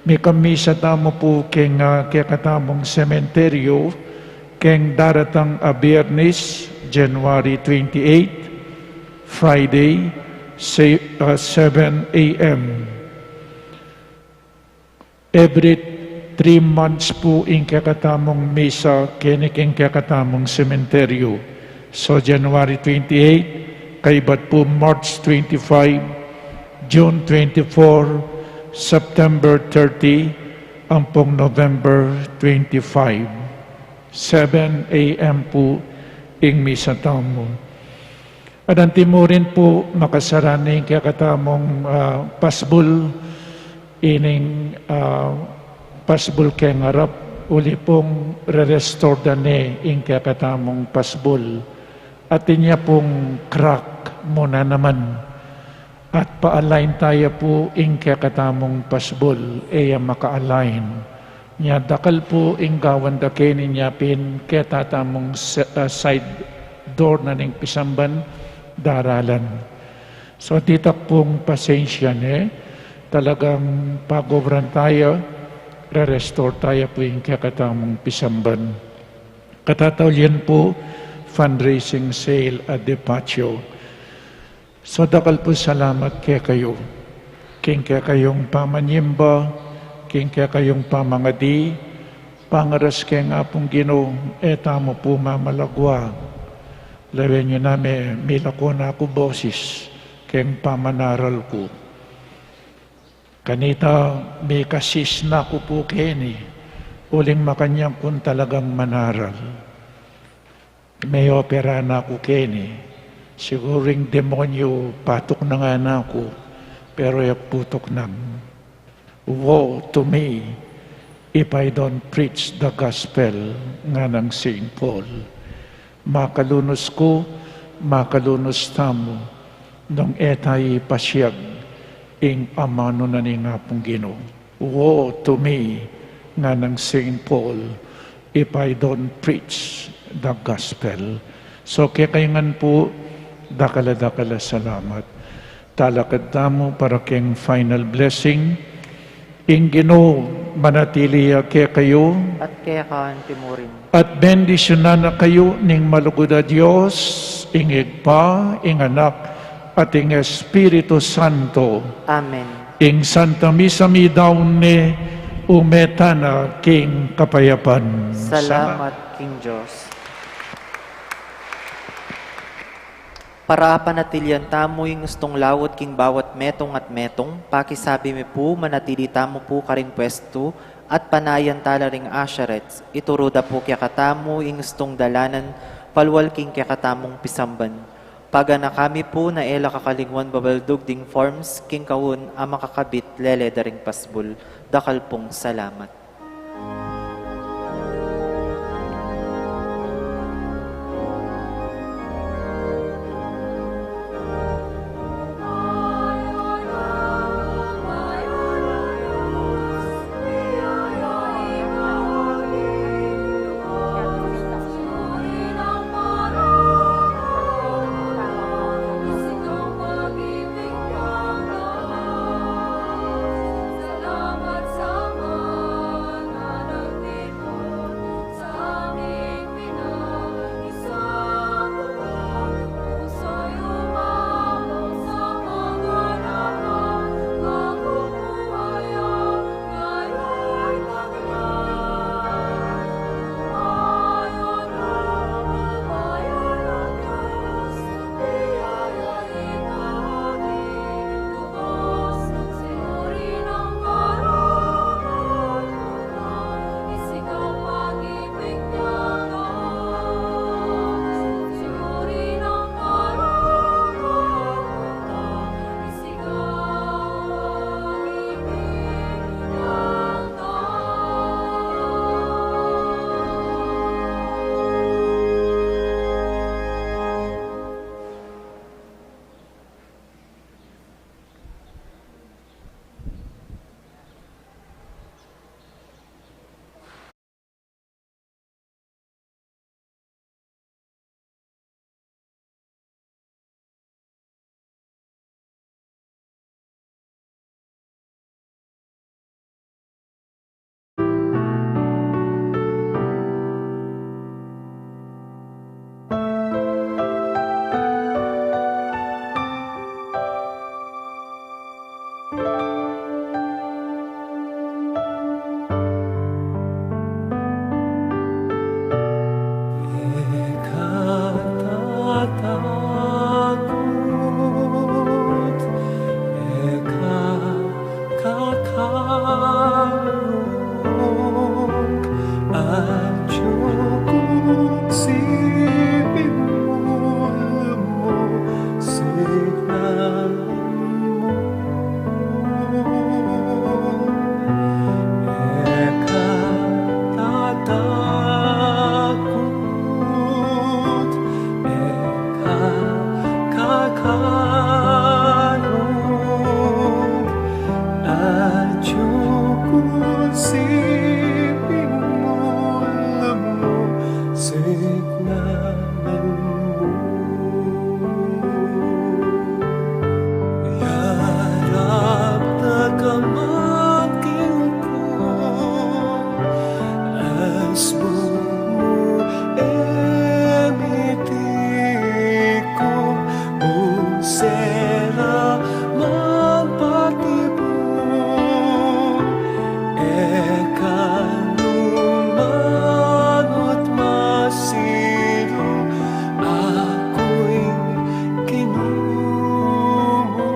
Mikamisa tamu pu keng, ah, kekatamung sementeryu keng daratang a Biernes, January twenty-eight, Friday, se-, ah, seven a m. Every three months pu ing kekatamung misa keni keng kekatamung sementeryu. So, January twenty-eight, kaybat pu March twenty-five, June twenty-four, September thirty, ampong November twenty-five. Seven a m pu ing misa tamu. At anti mu rin pu makasarani ing kekatamung, ah, pasbul, ining, ah, pasbul keng arap, uli pung re-restore da ne ing kekatamung pasbul. At inya pung crack mu na naman. At pa-align taya pu ing kekatamung pasbul, e ya maka-align. Nya dakal pu ing gawan da keni nya pin ketatamung se-, ah, side door na ning pisamban daralan. So, ditak pung pasensya ne, talagang pagobran taya, re-restore taya pu ing kekatamung pisamban. Katataulian pu, fundraising sale at the patio. So, dakal pu salamat kekayu. King kekayung pamanyimba, king kekayung pamangadi, pangaras keng Apung Ginu, e tamu pu mamalagwa. Lawen yu na me, milako na ku bosis, keng pamanaral ku. Kanita, mikasis na ku pu keni, uling makanyan kung talagang manaral. May opera na ku keni. Siguru ing demonyu patuknangan na ku, pero e ku pu tuknang. Woe to me if I don't preach the gospel, nganang Saint Paul. Makalunus ku, makalunus tamu, nung e ta ipasiag ing amanu na ning Apung Ginu. Woe to me, nganang Saint Paul, if I don't preach the gospel. So, kekayu ngan pu, dakal a dakal a salamat. Talakad tamu para keng final blessing. Ing Ginu manatili ya kekayu. At keka anti mu rin. At bendisyunan na kayu ning malugud a Dios, ing Ibpa, ing Anak, at ing Espiritu Santo. Amen. Ing Santa Misa midaun ne, ume tana king kapayapan. Salamat king Dios. Para apanatilian tamu ing ustung laut king bawat metung at metung, pakisabi mi pu, manatili tamu pu karing pwestu, at panayan tala ring usherettes, ituru da pu kekatamu ing ustung dalanan, palual king kekatamung pisamban. Paganaka mi pu na e la kakalingwan babaldug ding forms, king kaun a makakabit lele da ring pasbul. Dakal pung salamat. Eka tatakut, eka kakarung, atiu ku siping mu, lumusignan mu. Eka tatakut, eka kakarung, atiu ku siping mu, lumusignan mu. Yarap na ka man king ku, asbun mu e miti ku, nung sera man patibu, e ka nu manut masilu, aku ing Ginu mu,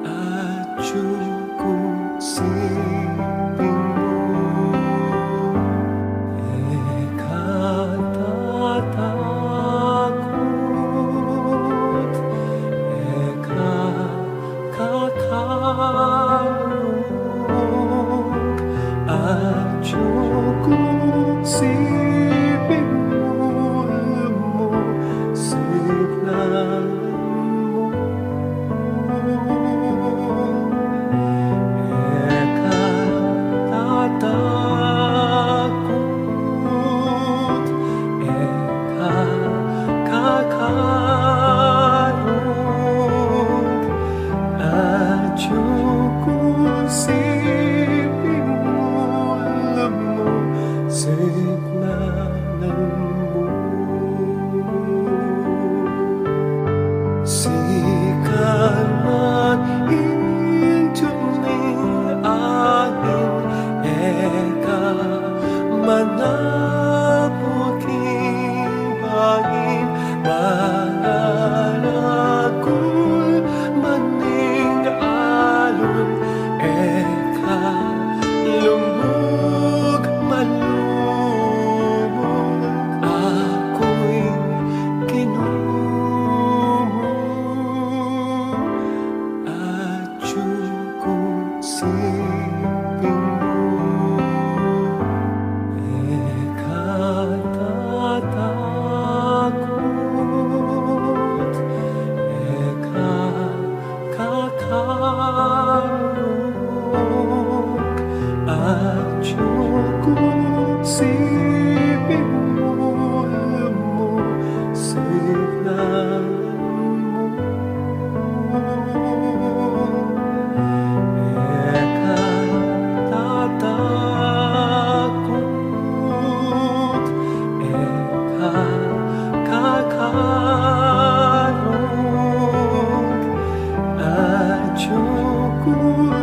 atiu ku siping mu. Eka tatakut, eka kakarung, atiu ku siping mu, lumusignan mu.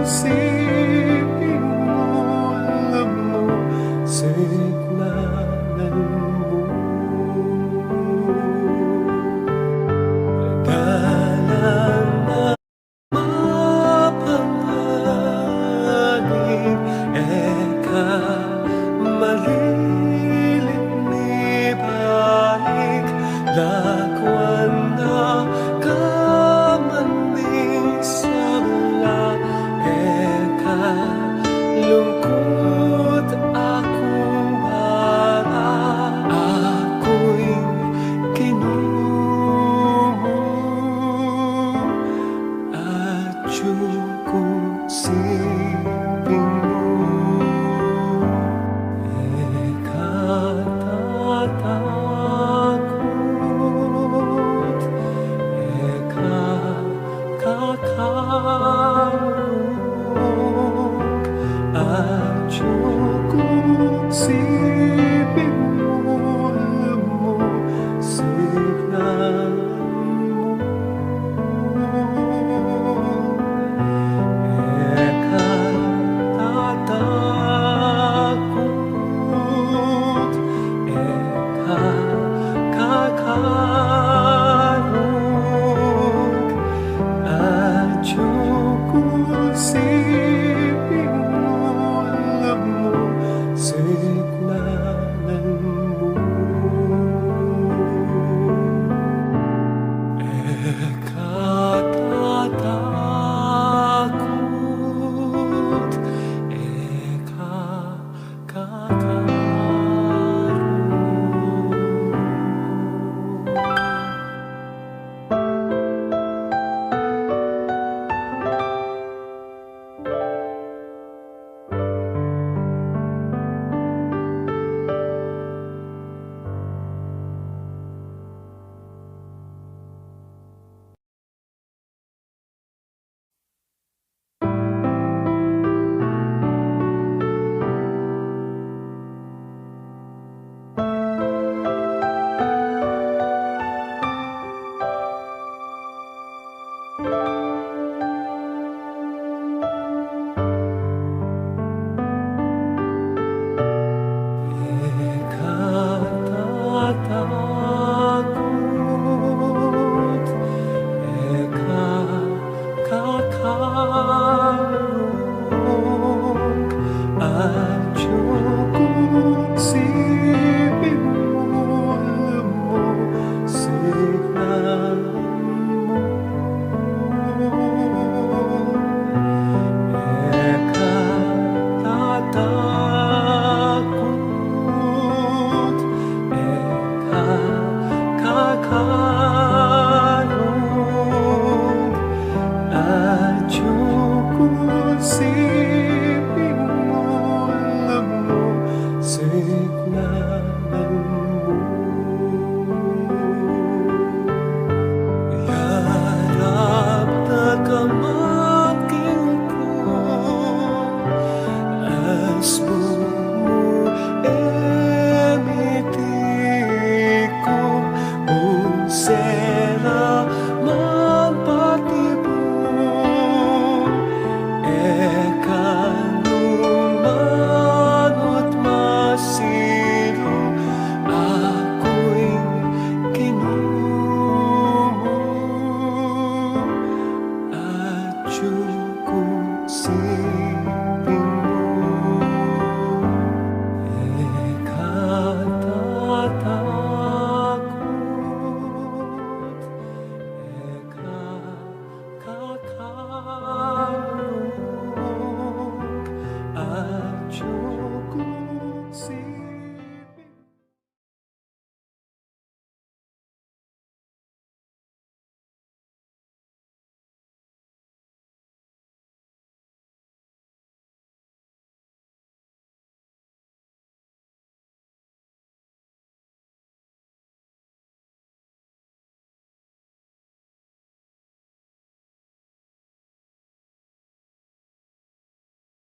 Siping mu, lumusiknangan mu. Dalan na mapanganing, e ka malilit mibalik, lakwan na ka man ding sabla, e ka lungkut, aku ing bala, aku ing Ginu mu. Atyu ku siping mu, e ka tatakut, e ka kakalung, atyu ku siping mu, lumusiknangan mu. E ka tatakut, e ka kakalung, atyu ku siping